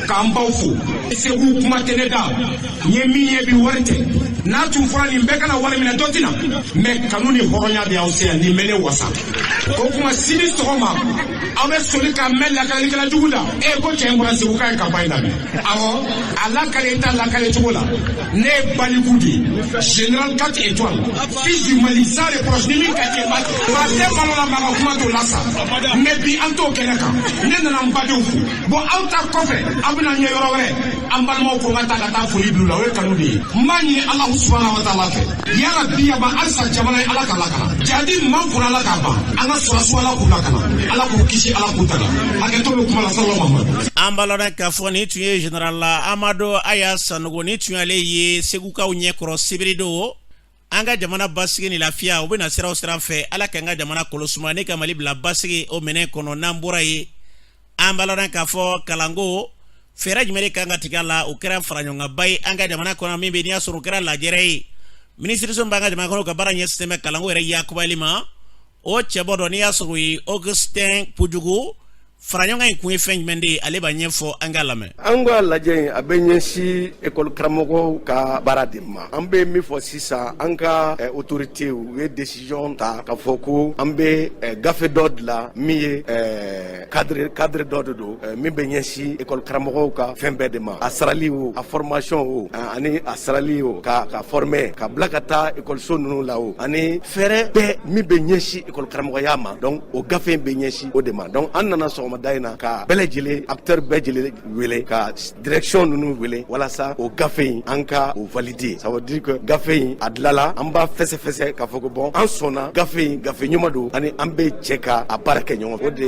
k'an baw fo. Segu kuma tɛ ne da. N ye min ye bi, wari tɛ. N'a tun fɔra nin bɛɛ kana wari minɛ, dɔ tɛ na, mais kanu ni hɔrɔnya de y'aw se yan, nin bɛ ne wasa. O kuma, sini sɔgɔma aw bɛ soli ka mɛn lakanalikɛla jugu la e ko cɛ in bɔra Segu k'a ye campagne daminɛ. Awɔ, a lakale ta lakale cogo la, ne ye baliku de ye, général 4 étoiles, fils du Mali sans reproche. Ni min ka di ye, b'a kɛ. Maa tɛ malo la, maa ka kuma t'o la sa. Mais bi, an t'o kɛnɛ kan. Ne nana n badenw fo. Bon, aw ta kɔfɛ, aw bɛna ɲɛ yɔrɔ wɛrɛ, an balimaw ko n ka taa ka taa foli bila u la, o ye kanu de ye. N b'a ɲini Alahu subahana wa taala fɛ, yarabi yaba, halisa jamana ye, Ala ka lakana. Jadi man kunna, Ala k'a ban. An ka sɔrɔsiw, Ala k'u lakana, Ala k'u kisi, Ala k'u tanga. Hakɛto bɛ kuma la. Sallallahu Muhammad. An b'a lɔn k'a fɔ nin tun ye général Amadu Aya Sanogo, nin tun y'ale ye Segukaw ɲɛkɔrɔ sibiri don. An ka jamana basigi ni lafiya, u bɛna siraw sira fɛ. Ala k'an ka jamana kɔlɔsuma ne ka Mali bila basigi o minɛn kɔnɔ. N'an bɔra yen, an b'a lɔn k'a fɔ kalanko fɛɛrɛ jumɛn de kan ka tigɛ a la, o kɛra faraɲɔgɔnkanba ye an ka jamana kɔnɔ. Min bɛ n'i y'a sɔrɔ o kɛra lajɛrɛ ye, minisiriso b'an ka jamana kɔnɔ ka baara ɲɛsinnen bɛ kalanko yɛrɛ yakubayali ma, o cɛbɔ dɔ n'i y'a sɔrɔ o ye Augustin Pujugu. Faraɲɔgɔnkan in kun ye fɛn jumɛn de ye, ale b'a ɲɛfɔ, an k'a lamɛn. An ka lajɛ in, a bɛ ɲɛsin ekɔli karamɔgɔw ka baara de ma. An bɛ min fɔ sisan, an ka autorité u ye décision ta k'a fɔ ko an bɛ gafe dɔ dilan min ye cadre dɔ de don min bɛ ɲɛsin ekɔli karamɔgɔw ka fɛn bɛɛ de ma, a sarali o, a formation o, ani a sarali o, ka former, ka bila ka taa ekɔliso ninnu la o, ani fɛɛrɛ bɛɛ min bɛ ɲɛsin ekɔli karamɔgɔya ma. Donc o gafe in bɛ ɲɛsin o de ma. Donc an nana sɔgɔmada in na ka bɛɛ lajɛlen, acteur bɛɛ lajɛlen wele, ka direction ninnu wele, walasa o gafe in, an ka o valider. Ça veut dire que gafe in a dilala, an b'a fɛsɛfɛsɛ k'a fɔ ko bon, an sɔnna gafe in, gafe ɲuman don, ani an bɛ cɛ ka a baara kɛ ɲɔgɔn fɛ. O de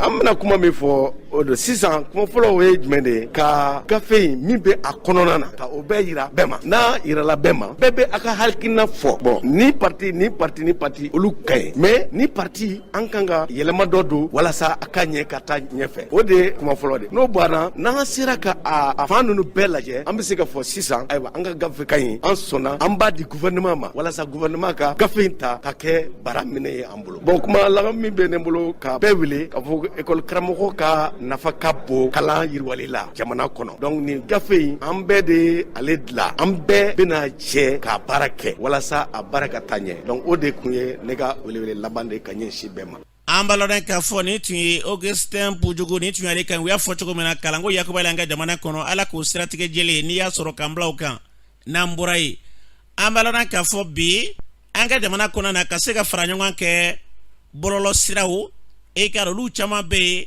an bɛna kuma min fɔ o don sisan. Kuma fɔlɔ, o ye jumɛn de ye? Ka gafe in min bɛ a kɔnɔna na, ka o bɛɛ yira bɛɛ ma. N'a yirala bɛɛ ma, bɛɛ bɛ a ka hakilina fɔ. Bon, ni parti ni parti ni parti, olu ka ɲi, mais ni parti an kan ka yɛlɛma dɔ don walasa a ka ɲɛ ka taa ɲɛfɛ, o de ye kuma fɔlɔ de. N'o banna, n'an sera ka a fan ninnu bɛɛ lajɛ, an bɛ se ka fɔ sisan, ayiwa, an ka gafe ka ɲi, an sɔnna, an b'a di gouvernement ma walasa gouvernement ka gafe in ta ka kɛ baara minɛ ye an bolo. Bon, kuma laban min bɛ ne bolo, ka bɛɛ wele k'a fɔ ekɔli karamɔgɔ ka nafa ka bon kalan yiriwali la jamana kɔnɔ. Donc nin gafe in, an bɛɛ de ale dilan, an bɛɛ bɛna jɛ ka baara kɛ walasa a baara ka taa ɲɛ. Donc o de tun ye ne ka welewele laban de ka ɲɛsin bɛɛ ma. An b'a lɔn k'a fɔ nin tun ye Augustin Pujugu, nin tun y'ale kan. U y'a fɔ cogo min na, kalanko yakubali an ka jamana kɔnɔ, Ala k'o siratigɛ jɛlen n'i y'a sɔrɔ k'an bila o kan. N'an bɔra yen, an b'a lɔn k'a fɔ bi an ka jamana kɔnɔ na, ka se ka fara ɲɔgɔn kɛ bɔlɔlɔ siraw, e ka olu caman bɛ yen,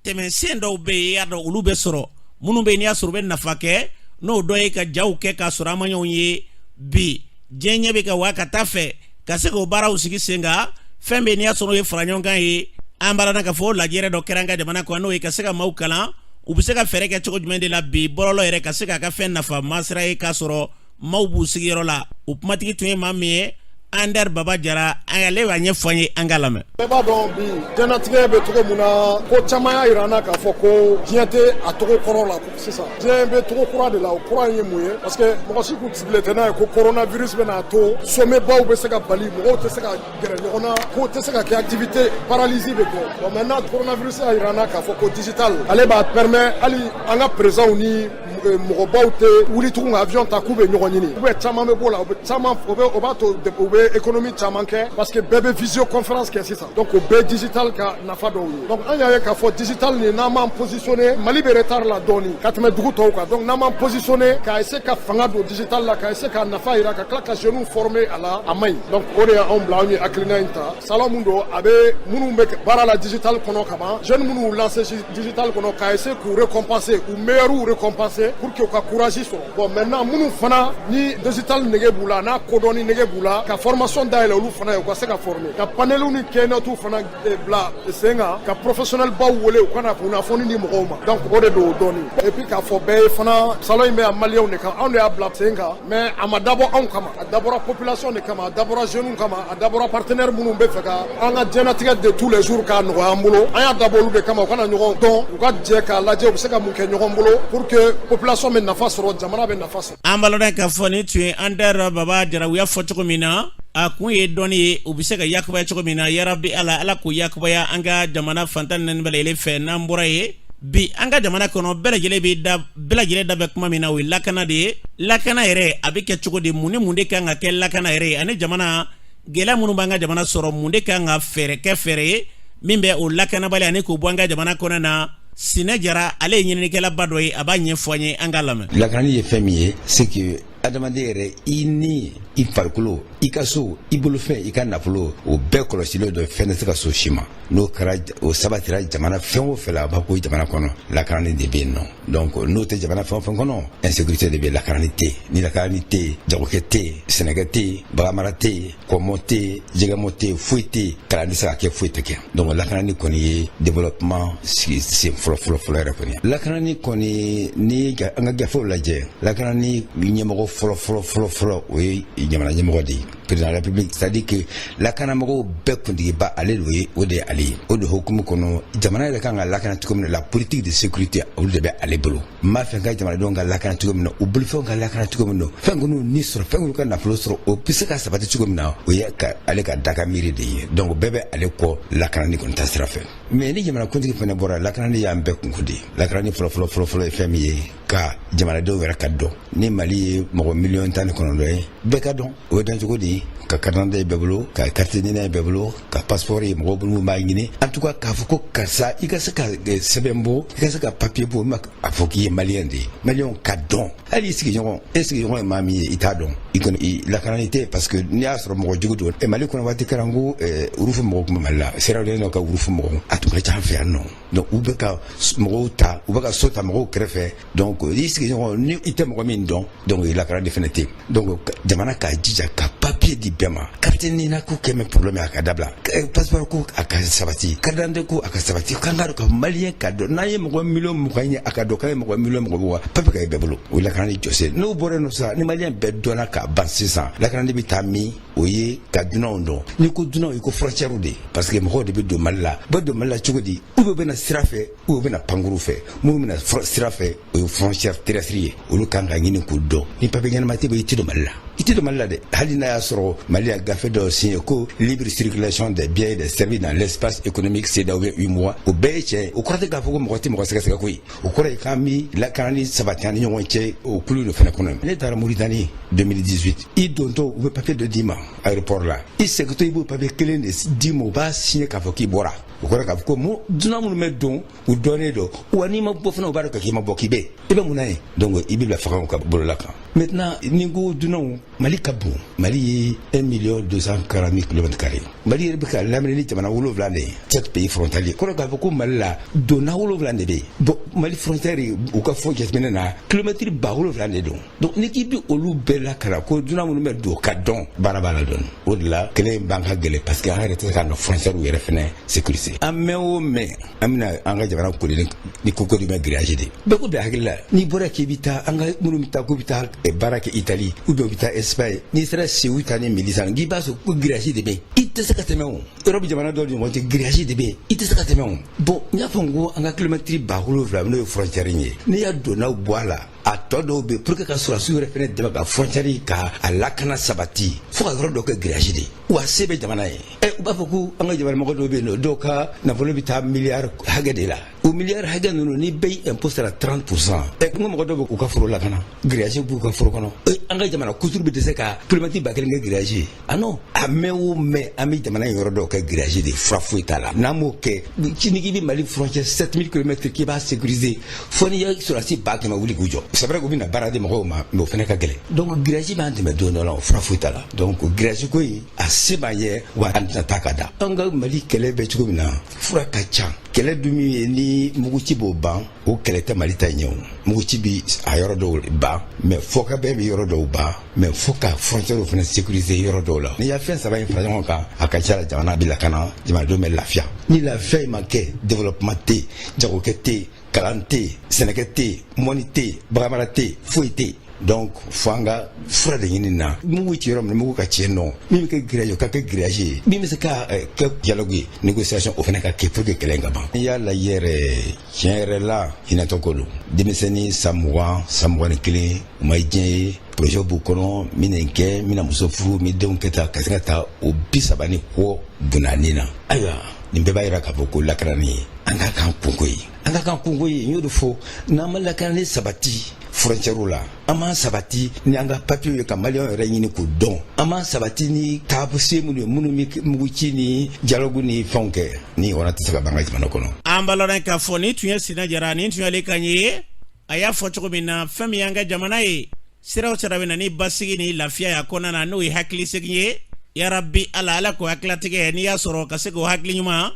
tɛmɛsen dɔw bɛ yen, i y'a dɔn olu bɛ sɔrɔ minnu bɛ yen n'i y'a sɔrɔ u bɛ nafa kɛ, n'o dɔ ye ka jaw kɛ k'a sɔrɔ an ma ɲɔgɔn ye. Bi diɲɛ ɲɛ bɛ ka wa ka taa fɛ ka se k'o baaraw sigi sen kan. Fɛn bɛ yen n'i y'a sɔrɔ o ye fara ɲɔgɔn kan ye, an b'a lɔn k'a fɔ o lajɛrɛ dɔ kɛra an ka jamana kɔnɔ, n'o ye ka se ka maaw kalan u bɛ se ka fɛɛrɛ kɛ cogo jumɛn de la bi bɔlɔlɔ yɛrɛ ka se k'a ka fɛn nafa masira ye k'a sɔrɔ maaw b'u sigiyɔrɔ la. O kumatigi tun ye maa min ye, Ander Baba Jara, ale b'a ɲɛfɔ an ye, an k'a lamɛn. Bɛɛ b'a dɔn bi diɲɛnatigɛ bɛ cogo min na, ko caman y'a yira an na k'a fɔ ko diɲɛ tɛ a togo kɔrɔ la sisan. Diɲɛ bɛ togo kura de la. O kura in ye mun ye? Parce que mɔgɔ si kun sigilen tɛ n'a ye ko coronavirus bɛna to sommet baw bɛ se ka bali, mɔgɔw tɛ se ka gɛrɛ ɲɔgɔn na, ko tɛ se ka kɛ, activité paralysie bɛ kɛ. Bon, maintenant coronavirus y'a yira an na k'a fɔ ko digital, ale b'a permet hali an ka présidents ni mɔgɔbaw tɛ wuli tugun ka avion ta k'u bɛ ɲɔgɔn ɲini, ou bien caman bɛ b'o la, u bɛ caman o bɛ o b'a to u bɛ économie caman kɛ, parce que bɛɛ bɛ visioconférence kɛ sisan. Donc o bɛɛ digital ka nafa dɔw ye. Donc an y'a ye k'a fɔ digital nin, n'an m'an positionné, Mali bɛ retard la dɔɔni ka tɛmɛ dugu tɔw kan. Donc n'an m'an positionné k'a essayer ka fanga don digital la, k'a essayer ka nafa yira, ka tila ka jeunes former a la, a man ɲi. Donc o de y'anw bila, anw ye hakilina in ta. Salon mun don, a bɛ minnu bɛ baara la digital kɔnɔ kaban, jeunes minnu lancé digital kɔnɔ, k'a essayer k'u récompenser, k'u meilleurs récompenser pour que u ka courage sɔrɔ. Bon, maintenant minnu fana ni digital nege b'u la, n'a kodɔnni nege b'u la, ka formation dayɛlɛ olu fana ye, u ka se ka former, ka paneliw ni keynote fana bila sen kan, ka professionnel baw wele u ka na kunnafoni di mɔgɔw ma. Donc o de don dɔɔni. Et puis k'a fɔ bɛɛ ye fana, salon in bɛ yan maliyɛnw de kan. Anw de y'a bila sen kan, mais a ma dabɔ anw kama, a dabɔra population de kama, a dabɔra jeunes kama, a dabɔra partenaire minnu bɛ fɛ ka an ka diɲɛnatigɛ de tous les jours k'a nɔgɔya an bolo. An y'a dabɔ olu de kama, u kana ɲɔgɔn dɔn, u ka jɛ k'a lajɛ u bɛ se ka mun kɛ ɲɔgɔn bolo pour que population bɛ nafa sɔrɔ, jamana bɛ nafa sɔrɔ. An b'a lɔn k'a fɔ nin tun ye Ander Baba Jara. U y'a fɔ cogo min na, a kun ye dɔnni ye, u bɛ se ka yakubaya cogo min na. Yarabi Ala, Ala k'o yakubaya an ka jamana fantan naani bɛɛ lajɛlen fɛ. N'an bɔra yen, bi an ka jamana kɔnɔ, bɛɛ lajɛlen bɛ da, bɛɛ lajɛlen da bɛ kuma min na, o ye lakana de ye. Lakana yɛrɛ a bɛ kɛ cogo di? Mun ni mun de kan ka kɛ lakana yɛrɛ ye? Ani jamana gɛlɛya minnu b'an ka jamana sɔrɔ, mun de kan ka fɛɛrɛ kɛ, fɛɛrɛ ye min bɛ o lakanabali ani k'o bɔ an ka jamana kɔnɔ na? Sinɛ Jara, ale ye ɲininikɛlaba dɔ ye, a b'a ɲɛfɔ an ye, an k'a lamɛn. Lakanani ye fɛn min ye, c'est que adamaden yɛrɛ, i ni i farikolo, i ka so, i bolofɛn, i ka nafolo, o bɛɛ kɔlɔsilen don, fɛn tɛ se ka so si ma. N'o kɛra, o sabatira jamana fɛn o fɛn la, a b'a ko jamana kɔnɔ lakanani de bɛ yen nɔ. Donc n'o tɛ jamana fɛn o fɛn kɔnɔ, insécurité de bɛ, lakanani tɛ yen. Ni lakanani tɛ yen, jagokɛ tɛ yen, sɛnɛkɛ tɛ yen, baganmara tɛ yen, kɔmɔ tɛ yen, jɛgɛmɔ tɛ yen, foyi tɛ yen, kalan tɛ se ka kɛ, foyi tɛ kɛ. Donc lakanani kɔni ye développement sigi sen fɔlɔ fɔlɔ fɔlɔ yɛrɛ kɔni. Lakanani kɔni, ni an ka gafew lajɛ, lakanani ɲɛmɔgɔ fɔlɔ fɔlɔ fɔlɔ fɔlɔ, o ye jamana ɲɛmɔgɔ de ye, président de la République, c'est à dire que lakanamɔgɔw bɛɛ kuntigiba, ale de ye, o de ye ale ye. O de hukumu kɔnɔ, jamana yɛrɛ kan ka lakana cogo min na, la politique de sécurité, olu de bɛ ale bolo. N b'a fɛ ka jamanadenw ka lakana cogo min na, u bolofɛnw ka lakana cogo min na, fɛn kɔni ni sɔrɔ, fɛn k'u ka nafolo sɔrɔ, o bɛ se ka sabati cogo min na, o ye ka ale ka daga miiri de ye. Donc bɛɛ bɛ ale kɔ lakanani kɔni ta sira fɛ. Mais ni jamana kuntigi fana bɔra, lakanani y'an bɛɛ kunko de ye. Lakanani fɔlɔ fɔlɔ fɔlɔ fɔlɔ ye fɛn min ye, ka jamanadenw yɛrɛ ka dɔn. Ni Mali ye mɔgɔ 19 miliyɔn ye, bɛɛ ka dɔn. O bɛ dɔn cogo di? Ka carte d'identité ye bɛɛ bolo, ka carte NINA ye bɛɛ bolo, ka passeport ye mɔgɔw bolo b'a ɲini. En tout cas k'a fɔ ko karisa, i ka se ka sɛbɛn bɔ, i ka se ka papier bɔ, a fɔ k'i ye maliyɛn de ye, maliyɛnw ka dɔn. Hali i sigiɲɔgɔn, e sigiɲɔgɔn ye maa min ye, i t'a dɔn, i kɔni i lakanani tɛ, parce que n'i y'a sɔrɔ mɔgɔ jugu don. Mali kɔnɔ waati kɛra n ko urufu mɔgɔw tun bɛ Mali la, Sierra Leone ka urufu mɔgɔw, a tun ka ca an fɛ yan nɔ. Donc u bɛ ka mɔgɔw ta, u bɛ ka so ta mɔgɔw kɛrɛfɛ. Donc i sigiɲɔgɔn, ni i tɛ mɔgɔ min dɔn, donc i lakanani fɛnɛ tɛ. Donc jamana k'a jija ka papier di bɛɛ ma. Carte NINA ko kɛmɛ problème, a ka dabila. Passeport ko, a ka sabati. Carte d'identité ko, a ka sabati. K'an ka dɔn ka maliyɛn ka dɔn, n'an ye mɔgɔ 20 miliyɔn ye, a ka dɔn k'an ye mɔgɔ 20 miliyɔn wa papier ka ye bɛɛ bolo. O lakanani jɔsen. N'o bɔra yen nɔ sisan, ni maliyɛn bɛɛ dɔnna k'a ban sisan, lakanani bɛ taa min? O ye ka dunanw dɔn. N'i ko dunanw, i ko frontière de, parce que mɔgɔw de bɛ don Mali la. U bɛ don Mali la cogo di? U bɛ na sira fɛ, u bɛ na pankuru fɛ. Minnu bɛ na sira fɛ, o ye frontière terrestre ye, olu kan ka ɲini k'u dɔn. Ni papier ɲɛnama tɛ bɔ, i tɛ don Mali la, i tɛ don Mali la dɛ. Hali n'a y'a sɔrɔ Mali y'a gafe dɔw signé ko libre circulation des biens et des services dans l'espace économique CEDEAO ou UEMOA, o bɛɛ ye tiɲɛ ye. O kɔrɔ tɛ k'a fɔ ko mɔgɔ tɛ mɔgɔ sɛgɛsɛgɛ koyi. O kɔrɔ ye k'an bi lakanani sabati an ni ɲɔgɔn cɛ, o kulu de fana kɔnɔ. Ne taara Mauritanie 2018, i dontɔ, u bɛ papier dɔ d'i ma aéroport la, i segintɔ, i b'o papier kelen de d'i ma, u b'a signé k'a fɔ k'i bɔra. O kɔrɔ k'a fɔ ko dunan minnu bɛ don, u dɔnnen don wa. N'i ma bɔ fana, u b'a dɔn k'i ma bɔ, k'i bɛ i bɛ mun na ye. Donc i bɛ bila faganw ka bolola kan. Maintenant ni ko dunanw, Mali ka bon. Mali ye 1 million 240 mille kilomètres carrés. Mali yɛrɛ bɛ ka lamini ni jamana 7 de ye, sept pays frontaliers. Kɔrɔ k'a fɔ ko Mali la donna 7 de bɛ yen. Bon, Mali frontière, u ka fɔ jateminɛ na, kilomètre 7000 de don. Donc ni k'i bɛ olu bɛɛ lakana, ko dunan minnu bɛ don ka dɔn, baara b'a la dɔɔni. O de la kɛlɛ in b'an ka gɛlɛn, parce que an yɛrɛ tɛ se k'an ka frontière yɛrɛ fɛnɛ sécuriser. An mɛn o mɛn, an bɛna an ka jamana koli ni koko de bɛ grillage de bɛɛ ko bɛn hakili la. N'i bɔra k'i bɛ taa, an ka minnu bɛ taa k'u bɛ taa baara kɛ Italie ou bien u bɛ taa Espagne, n'i sera Ceuta ni Melilla, k'i b'a sɔrɔ ko grillage de bɛ yen, i tɛ se ka tɛmɛ. O Europe jamana dɔw ni ɲɔgɔn cɛ, grillage de bɛ yen, i tɛ se ka tɛmɛ. O bon, n y'a fɔ n ko an ka kilomɛtiri 7000 n'o ye frontière ye, n'i y'a donnaw bɔ a la, a tɔ dɔw bɛ pour que ka sɔrɔdasiw yɛrɛ fɛnɛ dɛmɛ ka frontière ka a lakana sabati, fo ka yɔrɔ dɔ kɛ grillage de ye. Wa se bɛ jamana ye. Ɛ, u b'a fɔ ko an ka jamana mɔgɔ dɔw bɛ yen nɔ, dɔw ka nafolo bɛ taa miliyari hakɛ de la. O miliyari hakɛ ninnu, ni bɛɛ y'i impôt sara 30%, ɛ, n ko mɔgɔ dɔw bɛ k'u ka foro lakana, grillage b'u ka foro kɔnɔ. Ɛ, an ka jamana kuturu bɛ dɛsɛ ka kilomɛtiri 1000 kɛ grillage ye. Ah non, a mɛn o mɛn, an bɛ jamana in yɔrɔ dɔw kɛ grillage de, fura foyi t'a la. N'an m'o kɛ, ni k'i bɛ Mali frontière 7000 kilomètres k'i b'a sécuriser, fo n'i ye sɔrɔdasi 100 000 wuli k'u jɔ. C'est vrai k'u bɛna baara di mɔgɔw ma, mais o fana ka gɛlɛn. Donc grillage b'an dɛmɛ don dɔ la, o fura foyi t'a la. Donc grillage ko in, a se b'an ye, wa an tɛna taa ka da. An ka Mali kɛlɛ bɛ cogo min na, fura ka ca. Kɛlɛ dun min ye ni muguci b'o ban, o kɛlɛ tɛ Mali ta ɲɛ. O muguci bi a yɔrɔ dɔw ban, mais fɔ ka bɛn bɛ yɔrɔ dɔw ban, mais fo ka frontière fana sécuriser yɔrɔ dɔw la. N'i y'a fɛn saba in fara ɲɔgɔn kan, a ka ca la, jamana bɛ lakana, jamanadenw bɛ lafiya. Ni lafiya in ma kɛ, développement tɛ yen, jagokɛ tɛ yen, kalan tɛ yen, sɛnɛkɛ tɛ yen, mɔni tɛ yen, baganmara tɛ yen, foyi tɛ yen. Donc fo an ka fura de ɲini na. Mugu ci yɔrɔ min, mugu ka ci nɔ, min bɛ kɛ grillage, o ka kɛ grillage ye, min bɛ se ka kɛ dialogue ye, négociation, o fana ka kɛ pour que kɛlɛ in ka ban. N'i y'a lajɛ yɛrɛ, tiɲɛ yɛrɛ la, hinɛtɔ ko don. Denmisɛnnin san 20, san 21, u ma diɲɛ ye, projet b'u kɔnɔ, n bɛ nin kɛ, n bɛna muso furu, n bɛ denw kɛ tan, ka se ka taa o 30 ni kɔ donna nin na. Ayiwa, nin bɛɛ b'a yira k'a fɔ ko lakanani ye an ka kan kunko ye, an ka kan kunko ye. N y'o de fɔ, n'an ma lakanani sabati frontière la, an m'an sabati ni an ka papier ye ka maliyɛnw yɛrɛ ɲini k'u dɔn, an m'an sabati ni taabose minnu ye, minnu bɛ muguci ni dialogue ni fɛnw kɛ, ni ɲɔgɔnna tɛ se ka ban an ka jamana kɔnɔ. An b'a lɔn k'a fɔ nin tun ye Sina Jara, nin tun y'ale kan ye. A y'a fɔ cogo min na, fɛn min y'an ka jamana ye, sira o sira bɛ na ni basigi ni lafiya ye a kɔnɔna na, n'o ye hakilisegin ye. Yarabi Ala, Ala k'o hakililatigɛ, n'i y'a sɔrɔ ka se k'o hakili ɲuman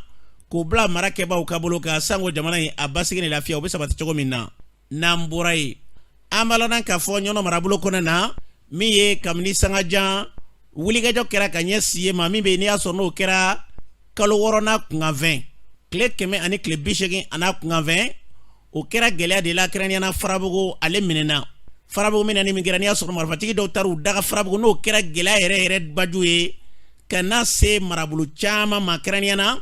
k'o bila marakɛbaw ka bolo kan, sanko jamana in a basigi ni lafiya o bɛ sabati cogo min na. N'an bɔra yen, an b'a lɔn k'a fɔ Ɲɔnɔ marabolo kɔnɔ na, min ye kabini sangajan wulikajɔ kɛra ka ɲɛ si ye ma min bɛ yen, n'i y'a sɔrɔ n'o kɛra kalo wɔɔrɔnan kunkanfɛn tile 180 n'a kunkanfɛn, o kɛra gɛlɛya de la, kɛrɛnkɛrɛnnenya Farabugu. Ale minɛna Farabugu min na, ni min kɛra, n'i y'a sɔrɔ marifatigi dɔw taara u daga Farabugu, n'o kɛra gɛlɛya yɛrɛ yɛrɛ baju ye ka na se marabolo caman ma, kɛrɛnkɛrɛnnenya na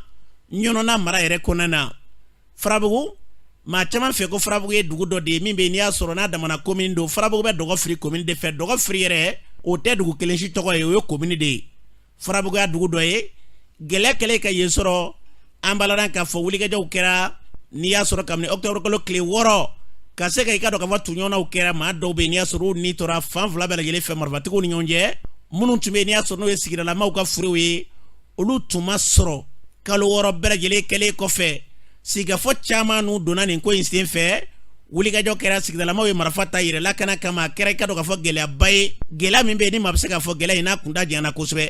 Ɲɔnɔna mara yɛrɛ kɔnɔna na. Farabugu, maa caman fɛ ko Farabugu ye dugu dɔ de ye min bɛ yen, n'i y'a sɔrɔ n'a damana commune don. Farabugu bɛ Dɔgɔfiri commune de fɛ. Dɔgɔfiri yɛrɛ, o tɛ dugu kelen si tɔgɔ ye, o ye commune de ye. Farabugu y'a dugu dɔ ye. Gɛlɛya kɛlen ka yen sɔrɔ, an b'a la k'a fɔ wulikajɔw kɛra, n'i y'a sɔrɔ kabini octobre kalo tile 6, ka se ka i ka dɔn k'a fɔ tuɲɔgɔnnaw kɛra. Maa dɔw bɛ yen, n'i y'a sɔrɔ u ni tora fan fila bɛɛ lajɛlen fɛ marifatigiw ni ɲɔgɔn cɛ. Minnu tun bɛ yen, n'i y'a sɔrɔ n'o ye sigidalamaw ka furew ye, olu tun ma sɔrɔ. Kalo 6 bɛɛ lajɛlen kɛlen kɔfɛ, sigikafɔ caman n'u donna nin ko in sen fɛ, wulikajɔ kɛra, sigidalamaw ye marifa ta yɛrɛ lakana kama. A kɛra i ka dɔn k'a fɔ gɛlɛyaba ye, gɛlɛya min bɛ yen ni maa bɛ se k'a fɔ gɛlɛya in n'a kunda janyana kosɛbɛ.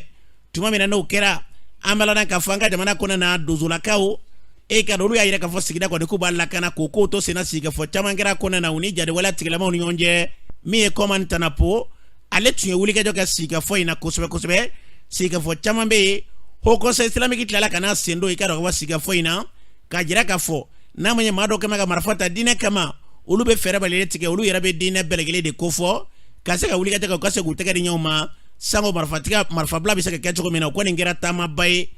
Tuma min na n'o kɛra, an b'a la k'a fɔ an ka jamana kɔnɔ na, donsolakaw e ka olu y'a yira k'a fɔ sigida kɔni k'u b'a lakana, k'o kow to senna. Sigikafɔ caman kɛra kɔnɔ na u ni jadiwaleya tigilamaw ni ɲɔgɔn cɛ. Min ye Kɔmani Tanapo, ale tun ye wulikajɔ kɛ sigikafɔ in na kosɛbɛ kosɛbɛ. Sigikafɔ caman bɛ yen. Haut Conseil islamique tilala ka n'a sen don i ka dɔn ka fɔ sigikafɔ in na, k'a jira k'a fɔ n'a ma ɲɛ maa dɔ kɛmɛ ka marifa ta diinɛ kama, olu bɛ fɛɛrɛ bɛɛ tigɛ, olu yɛrɛ bɛ diinɛ bɛɛ lajɛlen de kofɔ, ka se ka wulikajɔ kɛ, u ka se k'u tɛgɛ di ɲɔgɔn ma, sango marifatigɛ marifabila bɛ se ka kɛ cogo min na. O kɔni kɛra taamaba ye.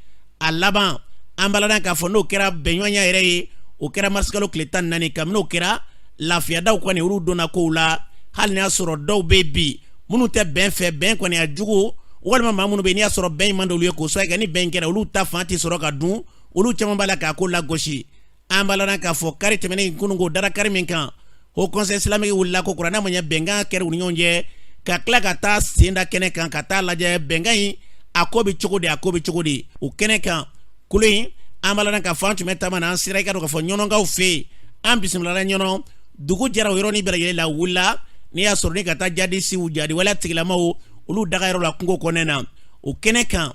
A laban, an b'a la k'a fɔ n'o kɛra bɛnɲɔgɔnya yɛrɛ ye, o kɛra marisikalo tile 14. Kabini o kɛra, lafiyadaw kɔni olu donna kow la, hali n'a y'a sɔrɔ dɔw bɛ bi minnu tɛ bɛn fɛ, bɛn kɔni a jugu, walima maa minnu bɛ yen n'i y'a sɔrɔ bɛn in man d'olu ye, k'o sababu kɛ ni bɛn kɛra, olu ta fan tɛ sɔrɔ ka dun, olu caman b'a la k'a ko lagosi. An b'a la k'a fɔ kari tɛmɛnen kunun ko dara kari min kan, Haut Conseil islamique wulila ko kura, n'a ma ɲɛ bɛnkan kɛra u ni ɲɔgɔn cɛ, ka tila ka taa sen da kɛnɛ kan ka taa lajɛ bɛnkan in a ko bɛ cogo di, a ko bɛ cogo di. O kɛnɛ kan kolo in, an b'a la k'a fɔ an tun bɛ taama na, an sera i ka dɔn k'a fɔ Ɲɔnɔnkaw fɛ yen, an bisimilala Ɲɔnɔ. Dugu jɛra, o yɔrɔnin bɛɛ lajɛlen la wulila, n'i y'a sɔrɔ ni ka taa jadisiw jadiwaleya tigilamaw olu dagayɔrɔ la kungo kɔnɔna na. O kɛnɛ kan,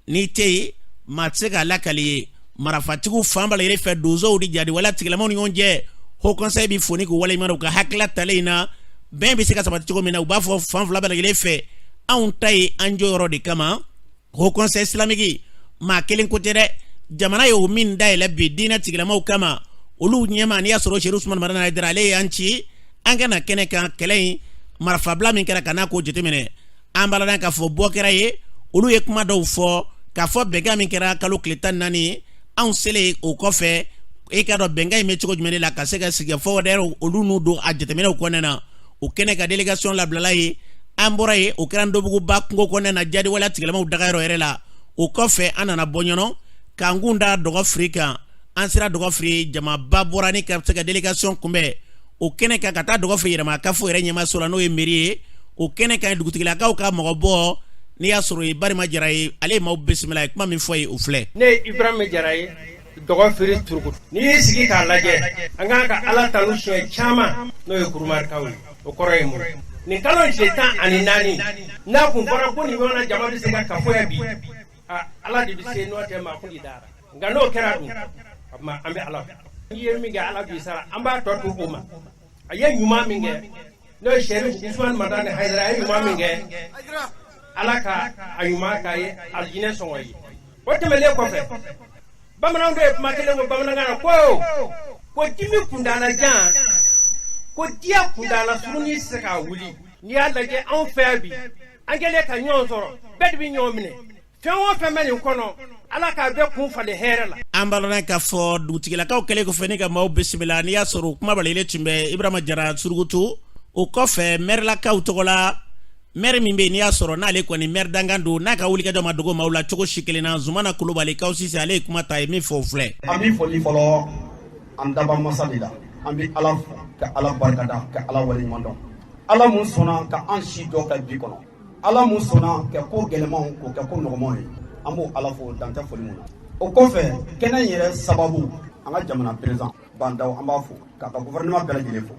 n'i tɛ yen, maa tɛ se k'a lakali ye. Marafatigiw fan bɛɛ lajɛlen fɛ, donsow ni jadiwaleya tigilamaw ni ɲɔgɔn cɛ, Haut Conseil bɛ fo ni k'u waleɲuman dɔn u ka hakilila talen in na, bɛn bɛ se ka sabati cogo min na. U b'a fɔ fan fila bɛɛ lajɛlen fɛ, anw ta ye an jɔyɔrɔ de kama. Haut Conseil islamique, maa kelen ko tɛ dɛ, Jamana ye o min dayɛlɛ bi diinɛ tigilamaw kama, olu ɲɛmaa n'i y'a sɔrɔ Serifu Usumani Madani Hayidara, ale y'an ci an ka na kɛnɛ kan, kɛlɛ in marifabila min kɛra ka n'a ko jateminɛ. An b'a ladɔn k'a fɔ bɔ kɛra ye, olu ye kuma dɔw fɔ k'a fɔ bɛnkan min kɛra kalo tile 14, anw selen o kɔfɛ, e k'a dɔn bɛnkan in bɛ cogo jumɛn de la ka se ka sigikafɔ wɛrɛ olu n'u don a jateminɛw kɔnɔna na. O kɛnɛ ka délégation labilala ye. An bɔra yen, o kɛra Ndobuguba kungo kɔnɔna na, jadiwaleya tigilamaw dagayɔrɔ yɛrɛ la. O kɔfɛ, an nana bɔ ɲɔnɔ k'an kun da Dɔgɔfiri kan. An sera Dɔgɔfiri, jamaba bɔra ni ka se ka délégation kunbɛn o kɛnɛ kan ka taa Dɔgɔfiri yɛrɛma kafo yɛrɛ ɲɛmaaso la, n'o ye mairie ye. O kɛnɛ kan, dugutigilakaw ka mɔgɔ bɔ n'i y'a sɔrɔ ye Barima Jara ye, ale ye maaw bisimila. A ye kuma min fɔ ye, o filɛ. Ne ye Ibrahima Jara ye, Dɔgɔfiri Turukutu. N'i y'i sigi k'a lajɛ, an kan ka Ala tanu siɲɛ caman, n'o ye Kurumarikaw ye. O kɔrɔ ye mun? Nin kalo tile 14, n'a kun fɔra ko nin ɲɔgɔnna jama bɛ se ka kafo yan bi, Ala de bɛ se, n'o tɛ maa kun dara. Nka n'o kɛra dun, o tuma an bɛ Ala fo. N'i ye min kɛ, Ala b'i sara. An b'a tɔ to o ma. A ye ɲuman min kɛ, n'o ye Sɛrifu Usumani Madani Hayidara, a ye ɲuman min kɛ, Ala ka a ɲuman k'a ye alijinɛ sɔngɔ ye. O tɛmɛnen kɔfɛ, bamananw dɔ ye kuma kelen fɔ bamanankan na ko dimi kuntaala jan, ko diya kuntaala surunnin tɛ se k'a wuli. N'i y'a lajɛ anw fɛ yan bi, an kɛlen ka ɲɔgɔn sɔrɔ, bɛɛ de bɛ ɲɔgɔn minɛ. Fɛn o fɛn bɛ nin kɔnɔ, Ala k'a bɛɛ kun falen hɛrɛ la. An b'a lɔn k'a fɔ dugutigilakaw kɛlen kɔfɛ ni ka maaw bisimila, n'i y'a sɔrɔ kuma balalen tun bɛ Ibrahima Jara Surukutu. O kɔfɛ, mɛrilakaw tɔgɔ la, mɛri min bɛ yen n'i y'a sɔrɔ n'ale kɔni mɛri dankan don, n'a ka wulikajɔ ma dogo maaw la cogo si kelen na, Zumana Kulubali Kawusise, ale ye kuma ta ye min fɔ, o filɛ. An bɛ foli fɔlɔ an daba masa de la. An bɛ Ala fo, ka Ala barikada, ka Ala waleɲuman dɔn. Ala mun sɔnna ka an si jɔ ka bi kɔnɔ, Ala mun sɔnna ka ko gɛlɛmanw k'o kɛ ko nɔgɔmanw ye, an b'o Ala fo, dan tɛ foli mun na. O kɔfɛ, kɛnɛ in yɛrɛ sababu, an ka jamana président Ba Ndaw, an b'a fo k'a ka gouvernement bɛɛ lajɛlen fo.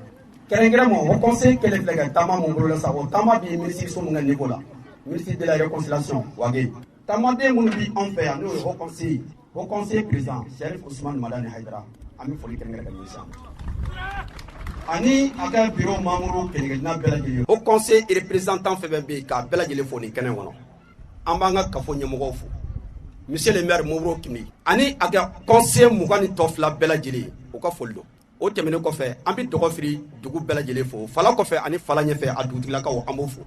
Kɛrɛnkɛrɛn ma, haut conseil kɛlen filɛ ka taama mun bolola sa, o taama bɛ minisiriso mun ka niveau la, ministre de la réconciliation Wage, taamaden minnu bi anw fɛ yan, n'o ye haut conseil, haut conseil président Sherif Ousmane Madani Haidara, an bɛ foli kɛrɛnkɛrɛn ka ɲɛsin a ma, ani a ka bureau membre kelen-kelenna bɛɛ lajɛlen, haut conseil représentant fɛn fɛn bɛ yen, k'a bɛɛ lajɛlen fo nin kɛnɛ kɔnɔ. An b'an ka kafo ɲɛmɔgɔw fo, monsieur le maire Mobro Kimi ani a ka conseiller 22 bɛɛ lajɛlen, u ka foli don. O tɛmɛnen kɔfɛ, an bɛ Dɔgɔfiri dugu bɛɛ lajɛlen fo, fala kɔfɛ ani fala ɲɛfɛ, a dugutigilakaw, an b'o fo.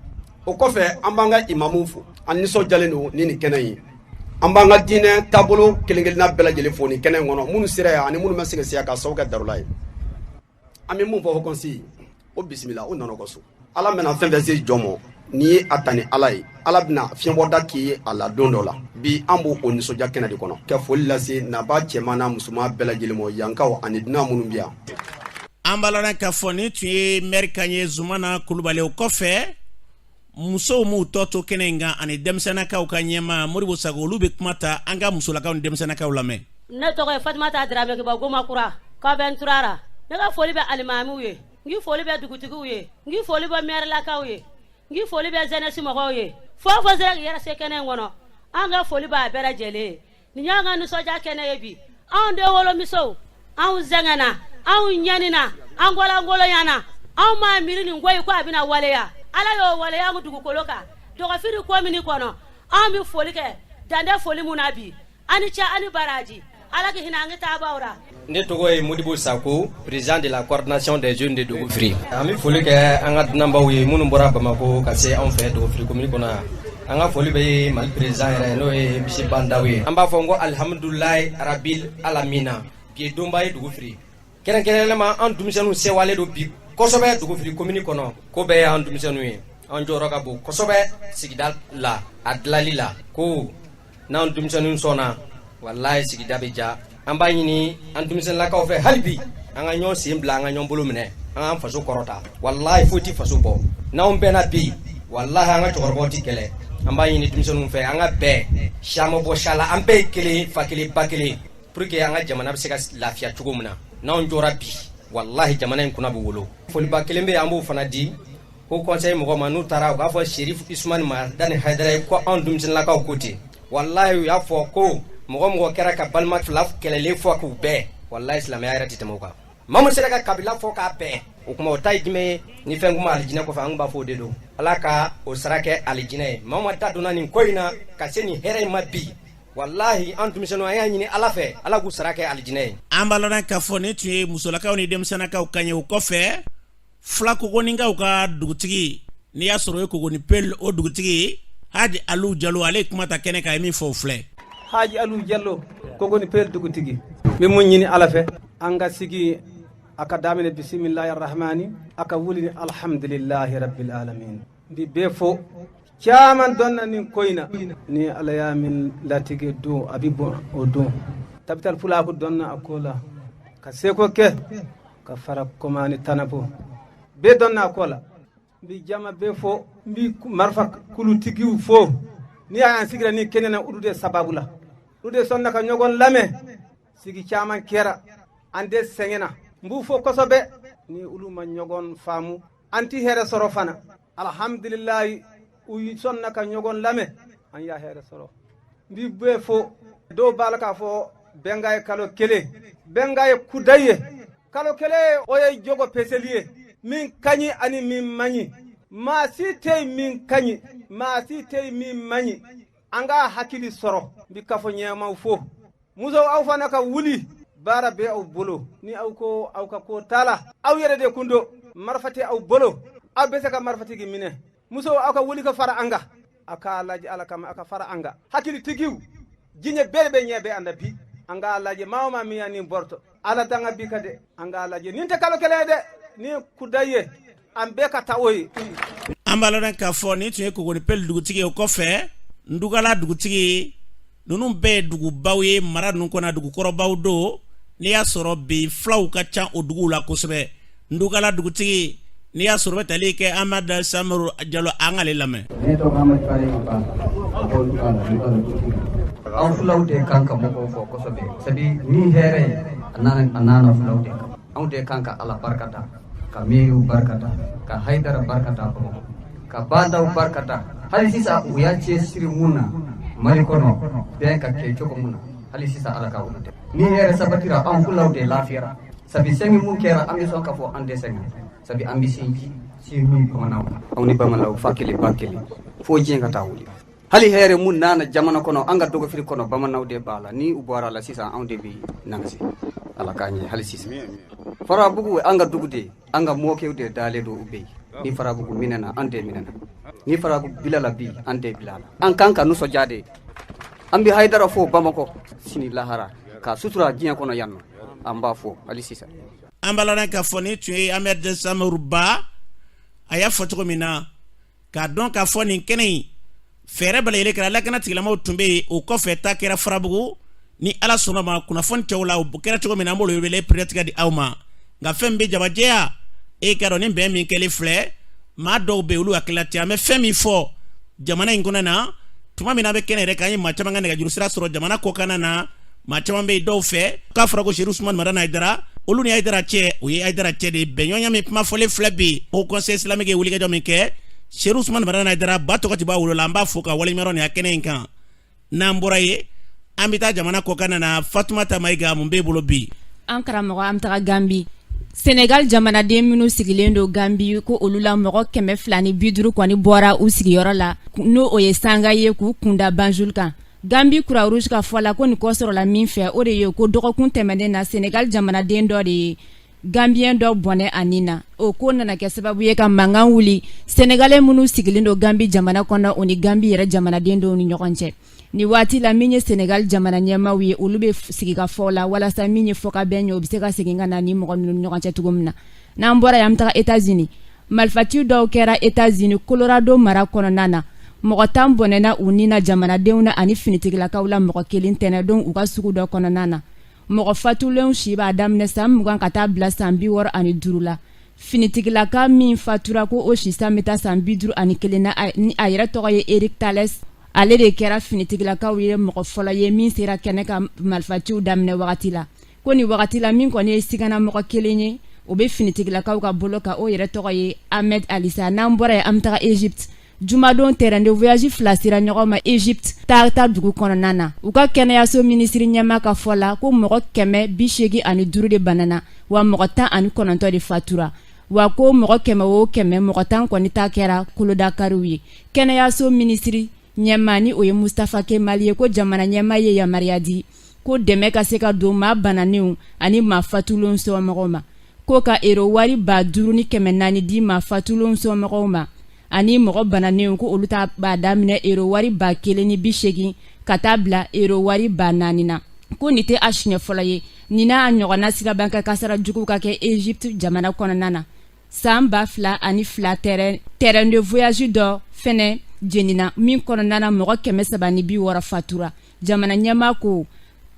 O kɔfɛ, an b'an ka imamuw fo. An nisɔndiyalen don ni nin kɛnɛ ye. An b'an ka diinɛ taabolo kelen-kelenna bɛɛ lajɛlen fo nin kɛnɛ in kɔnɔ, minnu sera yan ani minnu ma se ka se yan k'a sababu kɛ darula ye. An bɛ mun fɔ haut conseil? O bisimila, o nana ka so. Ala bɛna fɛn fɛn se jɔn ma, n'i ye a ta ni Ala ye, Ala bɛna fiɲɛbɔda k'i ye a la don dɔ la. Bi an b'o o nisɔndiya kɛnɛ de kɔnɔ, ka foli lase naba cɛman n'a musoman bɛɛ lajɛlen ma, yankaw ani dunan minnu bɛ yan. An b'a lɔn k'a fɔ nin tun ye mɛri kan ye, Zumana Kulubali. O kɔfɛ, musow m'u tɔ to kɛnɛ in kan, ani denmisɛnnakaw ka ɲɛmaa Modibo Sago, olu bɛ kuma ta. An ka musolakaw ni denmisɛnnakaw lamɛn. Ne tɔgɔ ye Fatumata Dramɛ ka bɔ Gomakura Kɔbɛntura ra. Ne ka foli bɛ alimamiw ye, n ka foli bɛ dugutigiw ye, n ka foli bɛ mɛrilakaw ye, n ka foli bɛ jeunesse mɔgɔw ye. Fɛn o fɛn sera k'i yɛrɛ se kɛnɛ in kɔnɔ, an ka foli b'a bɛɛ lajɛlen ye. Nin y'an ka nisɔndiya kɛnɛ ye bi. Anw den wolomusow, anw sɛgɛnna, anw ɲanina, an kɔlankoloyana, anw m'a miiri nin ko in ko a bɛna waleya. Ala y'o waleya an dugukolo kan Dɔgɔfiri komini kɔnɔ. Anw bɛ foli kɛ dan tɛ foli mun na bi. A ni ce, a ni baraji, Ala ka hinɛ an ka taabaw ra. Ne tɔgɔ ye Modibo Sako, président de la coordination des jeunes de Dogofiri. An bɛ foli kɛ an ka dunanbaw ye minnu bɔra Bamakɔ ka se anw fɛ Dogofiri commune kɔnɔ yan. An ka foli bɛ Mali président yɛrɛ, n'o ye monsieur Bah N'Daw ye. An b'a fɔ n ko alihamudulilayi rabil alamina, bi ye donba ye Dogofiri. Kɛrɛnkɛrɛnnenya an denmisɛnninw sewalen don bi kosɛbɛ Dogofiri commune kɔnɔ. Ko bɛɛ y'an denmisɛnninw ye, an jɔyɔrɔ ka bon kosɛbɛ sigida la, a dilali la. Ko n'an denmisɛnninw sɔnna, walayi sigida bɛ ja. An b'a ɲini an denmisɛnninlakaw fɛ hali bi, an ka ɲɔgɔn sen bila, an ka ɲɔgɔn bolo minɛ, an k'an faso kɔrɔta. Walayi foyi tɛ faso bɔ n'anw bɛnna bi. Walayi an ka cɛkɔrɔbaw tɛ kɛlɛ. An b'a ɲini denmisɛnninw fɛ, an ka bɛn, siya ma bɔ siya la, an bɛɛ ye kelen, fa kelen, ba kelen, pour que an ka jamana bɛ se ka lafiya cogo min na. N'anw jɔra bi, walahi jamana in kunna bɛ wolo. Foliba kelen bɛ yen, an b'o fana di haut conseil mɔgɔ ma. N'u taara, u b'a fɔ Serif Usumani Madani Hayidara ye ko anw denmisɛnninlakaw ko ten. Walahi u y'a fɔ ko mɔgɔ mɔgɔ kɛra ka balima fila kɛlɛlen fɔ k'u bɛn, walahi silamɛya yɛrɛ tɛ tɛmɛ o kan. Maa min sera ka kabila fɔ k'a bɛn, o kuma o ta ye jumɛn ye? Ni fɛn kuma alijinɛ kɔfɛ, an b'a fɔ o de don. Ala ka o sara kɛ alijinɛ ye. Maa ma da donna nin ko in na ka se nin hɛrɛ in ma bi. Walahi an denmisɛnninw an y'a ɲini Ala fɛ Ala k'u sara kɛ alijinɛ ye. An b'a lɔn k'a fɔ nin tun ye musolakaw ni denmisɛnnakaw kan ye. O kɔfɛ, fula kogoninkaw ka dugutigi, n'i y'a sɔrɔ o ye Kogoni Pel o dugutigi Haji Alu Jalo, ale ye kuma ta kɛnɛ kan, a ye min fɔ o filɛ. Haji Alu Jalo, Kogoni Pel dugutigi, n bɛ mun ɲini Ala fɛ, an ka sigi a ka daminɛ bisimilahi rahmani, a ka wuli ni alhamdulilahi rabbil alamin. N bɛ bɛɛ fo, caman dɔnna nin ko in na. Ni Ala y'a min latigɛ don, a bɛ bɔn o don. Tabital Pulaku dɔnna a ko la ka seko kɛ ka fara Komani Tanabo, bɛɛ dɔnna a ko la. N bɛ jama bɛɛ fo, n bɛ marifa kulutigiw fo. N'i y'an sigira ni kɛnɛ na, olu de sababu la, olu de sɔnna ka ɲɔgɔn lamɛn. Sigi caman kɛra, an de sɛgɛnna. N b'u fo kosɛbɛ. Ni olu ma ɲɔgɔn faamu, an tɛ hɛrɛ sɔrɔ fana. Alhamdulilayi, u sɔnna ka ɲɔgɔn lamɛn, an y'a hɛrɛ sɔrɔ. N bɛ bɛɛ fo. Dɔw b'a la k'a fɔ bɛnkan ye kalo kelen, bɛnkan ye kudayi ye. Kalo kelen, o ye jogo peseli ye, min ka ɲi ani min man ɲi. Maa si tɛ yen min ka ɲi, maa si tɛ yen min man ɲi. An k'a hakili sɔrɔ. N bɛ kafo ɲɛmaw fo. Musow, aw fana ka wuli, baara bɛ aw bolo. Ni aw ko aw ka ko t'a la, aw yɛrɛ de kun don. Marifa tɛ aw bolo, aw bɛ se ka marifatigi minɛ. Musow, aw ka wuli ka fara an kan. A k'a lajɛ Ala kama, a ka fara an kan. Hakilitigiw, diɲɛ bɛɛ bɛ ɲɛ bɛ an na bi. An k'a lajɛ, maa o maa min y'a nin bɔrɔtɔ, Ala danga bi ka dɛ. An k'a lajɛ, nin tɛ kalo kelen ye dɛ, nin kudayi ye, an bɛɛ ka taa o ye. An b'a lɔn k'a fɔ nin tun ye Kogoni Pel dugutigi ye. O kɔfɛ, Ndugala dugutigi. Ninnu bɛɛ ye dugubaw ye mara ninnu kɔnɔ, dugukɔrɔbaw don. N'i y'a sɔrɔ bi, fulaw ka ca o duguw la kosɛbɛ. Ndugala dugutigi, n'i y'a sɔrɔ bɛ tali kɛ Amadu Samaru Jalo, an k'ale lamɛn. Ne tɔgɔ Amadu Fare Ba, ka bɔ Ndugala, Ndugala dugutigi. Anw fulaw de kan ka mɔgɔw fɔ kosɛbɛ, sabi ni hɛrɛ ye a nana fulaw de kan. Anw de kan ka Ala barika da, ka meriw barika da, ka Hayidara barika da Bamakɔ, ka Bah N'Daw barika da. Hali sisan u y'a cɛsiri mun na Mali kɔnɔ, bɛn ka kɛ cogo mun na, hali sisan Ala ka olu dɛmɛ. Ni hɛrɛ sabatira, anw fulaw de lafiyara, sabi sɛgɛn mun kɛra, an bɛ sɔn k'a fɔ an tɛ sɛgɛn, sabi an bɛ sinji sin min bamananw, anw ni bamananw fa kelen ba kelen fo diɲɛ ka taa wuli. Hali hɛrɛ mun nana jamana kɔnɔ, an ka dɔgɔfiri kɔnɔ, bamananw de b'a la. Ni u bɔra a la sisan, anw de bɛ nagasi. Ala k'a ɲɛ hali sisan. Farabugu, an ka dugu de, an ka mɔkɛw de dalen don u bɛ yen. Ni Farabugu minɛna, an de minɛna. Ni Farabugu bilala bi, an de bilala. An kan ka nisɔndiya de. An bɛ Hayidara fo Bamakɔ sini lahara ka sutura diɲɛ kɔnɔ yan nɔ. An b'a fo hali sisan. An b'a lɔn k'a fɔ nin tun ye Ahmed Samaru Ba. A y'a fɔ cogo min na, k'a dɔn k'a fɔ nin kɛnɛ in fɛɛrɛ bɛɛ lajɛlen kɛra, lakana tigilamaw tun bɛ yen. O kɔfɛ, ta kɛra Farabugu. Ni Ala sɔnna ma, kunnafoni cɛw la, o kɛra cogo min na, an b'olu wele peretigɛ di aw ma. Nka fɛn min bɛ jabajɛya, e k'a dɔn nin bɛn min kɛlen filɛ, maa dɔw bɛ yen, olu hakilila tɛ. An bɛ fɛn min fɔ jamana in kɔnɔ na, tuma min na an bɛ kɛnɛ yɛrɛ kan, an ye maa caman ka nɛgɛjuru sira sɔrɔ jamana kɔkanna na. Maa caman bɛ yen, dɔw fɛ k'a fɔra ko Serifu Usumani Madani Hayidara, olu ni Hayidara cɛ, o ye Hayidara cɛ de ye. Bɛnɲɔgɔnya min kuma fɔlen filɛ bi, Haut Conseil islamique ye wulikajɔ min kɛ, Serifu Usumani Madani Hayidara ba tɔgɔ ti b'a wolo la. An b'a fo ka waleɲuman dɔn nin kɛnɛ in kan. N'an bɔra yen, an bɛ taa jamana kɔkanna na. Fatumata Mayiga, mun b'e bolo bi? An karamɔgɔ, an bɛ taga Gambi. Senegal jamanaden minnu sigilen don Gambi, ko olu la mɔgɔ 250 kɔni bɔra u sigiyɔrɔ la, n'o o ye Sanga ye, k'u kunda Banjul kan. Gambi Croix Rouge ka fɔ la, ko nin ko sɔrɔla min fɛ, o de ye ko dɔgɔkun tɛmɛnen na, Senegal jamanaden dɔ de ye Gambien dɔ bɔnɛ a ni na. O ko nana kɛ sababu ye ka mankan wuli Senegalais minnu sigilen don Gambi jamana kɔnɔ, o ni Gambi yɛrɛ jamanaden dɔw ni ɲɔgɔn cɛ. Ni waati la, min ye Senegal jamana ɲɛmaaw ye, olu bɛ sigikafɔ la walasa min ye fɔkabɛn ye, o bɛ se ka segin ka na ni mɔgɔ ninnu ni ɲɔgɔn cɛ cogo min na. N'an bɔra yen, an bɛ taga Etats-Unis. Marifaci dɔw kɛra Etats-Unis Colorado mara kɔnɔna na. Mɔgɔ 10 bɔnɛna u ni na jamanadenw na ani finitigilakaw la mɔgɔ kelen tɛnɛdon u ka sugu dɔ kɔnɔna na. Mɔgɔ fatulenw si b'a daminɛ san 20 ka taa bila san 65 la. Finitigilaka min fatura, ko o si san bɛ taa san 51 na, ni a yɛrɛ tɔgɔ ye Eric Tales, ale de kɛra finitigilakaw ye mɔgɔ fɔlɔ ye min sera kɛnɛ kan marifaciw daminɛ wagati la. Ko nin wagati la, min kɔni ye sigana mɔgɔ kelen ye, o bɛ finitigilakaw ka bolo kan, o yɛrɛ tɔgɔ ye Ahmed Alisa. N'an bɔra yen, an bɛ taga Egypte. Jumadon, train de voyage fila sera ɲɔgɔn ma Egypte Tahta dugu kɔnɔna na. U ka kɛnɛyaso minisiri ɲɛmaa ka fɔ la, ko mɔgɔ 185 de banana, wa mɔgɔ 19 de fatura, wa ko mɔgɔ 100 o 100, mɔgɔ 10 kɔni ta kɛra kolodakariw ye. Kɛnɛyaso minisiri ɲɛmaa ni o ye Mustafa Kemal ye, ko jamana ɲɛmaa ye yamaruya di ko dɛmɛ ka se ka don maa bananenw ani maa fatulenw somɔgɔw ma, ko ka ero wari 5400 di maa fatulenw somɔgɔw ma ani mɔgɔ bananenw, ko olu ta b'a daminɛ ero wari 1080 ka taa bila ero wari 4000 na. Ko nin tɛ a siɲɛ fɔlɔ ye nin n'a ɲɔgɔnna sirabakan kasara jugu ka kɛ Egypte jamana kɔnɔna na. San 2002, train de voyage dɔ fɛnɛ jenina min kɔnɔna na mɔgɔ 360 fatura. Jamana ɲɛmaa ko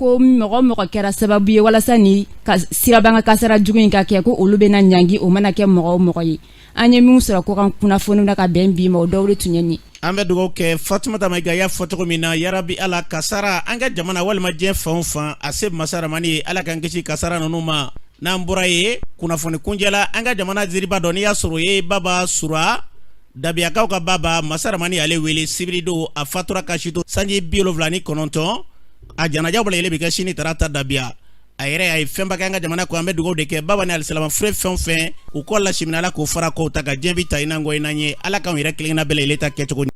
ko mɔgɔ mɔgɔ kɛra sababu ye walasa ni ka sirabakan kasara jugu in ka kɛ, ko olu bɛna ɲangi, o mana kɛ mɔgɔ o mɔgɔ ye. An ye min sɔrɔ kɔkan kunnafoni na ka bɛn bi ma, o dɔw de tun ye nin. An bɛ dugawu kɛ Fatumata Mayiga y'a fɔ cogo min na, yarabi Ala, kasara an ka jamana walima diɲɛ fan o fan, a se masa Ramani ye, Ala k'an kisi kasara ninnu ma. N'an bɔra ye kunnafoni kunjɛla, an ka jamana ziriba dɔ n'i y'a sɔrɔ o ye Baba Sura Dabiyakaw ka Baba, masa Ramani y'ale wele sibiridon. A fatura ka si to sanji 79. A janaja bɛɛ lajɛlen bɛ kɛ sini tarata Dabiya. A yɛrɛ a ye fɛnba kɛ an ka jamana kɔ. An bɛ dugawu de kɛ Baba ni alisilama fure fɛn o fɛn u kɔ lasimina, Ala k'o fara kow ta ka diɲɛ bi ta i n'an kɔ i n'an ye. Ala k'anw yɛrɛ kelenkelenna bɛɛ lajɛlen ta kɛcogo.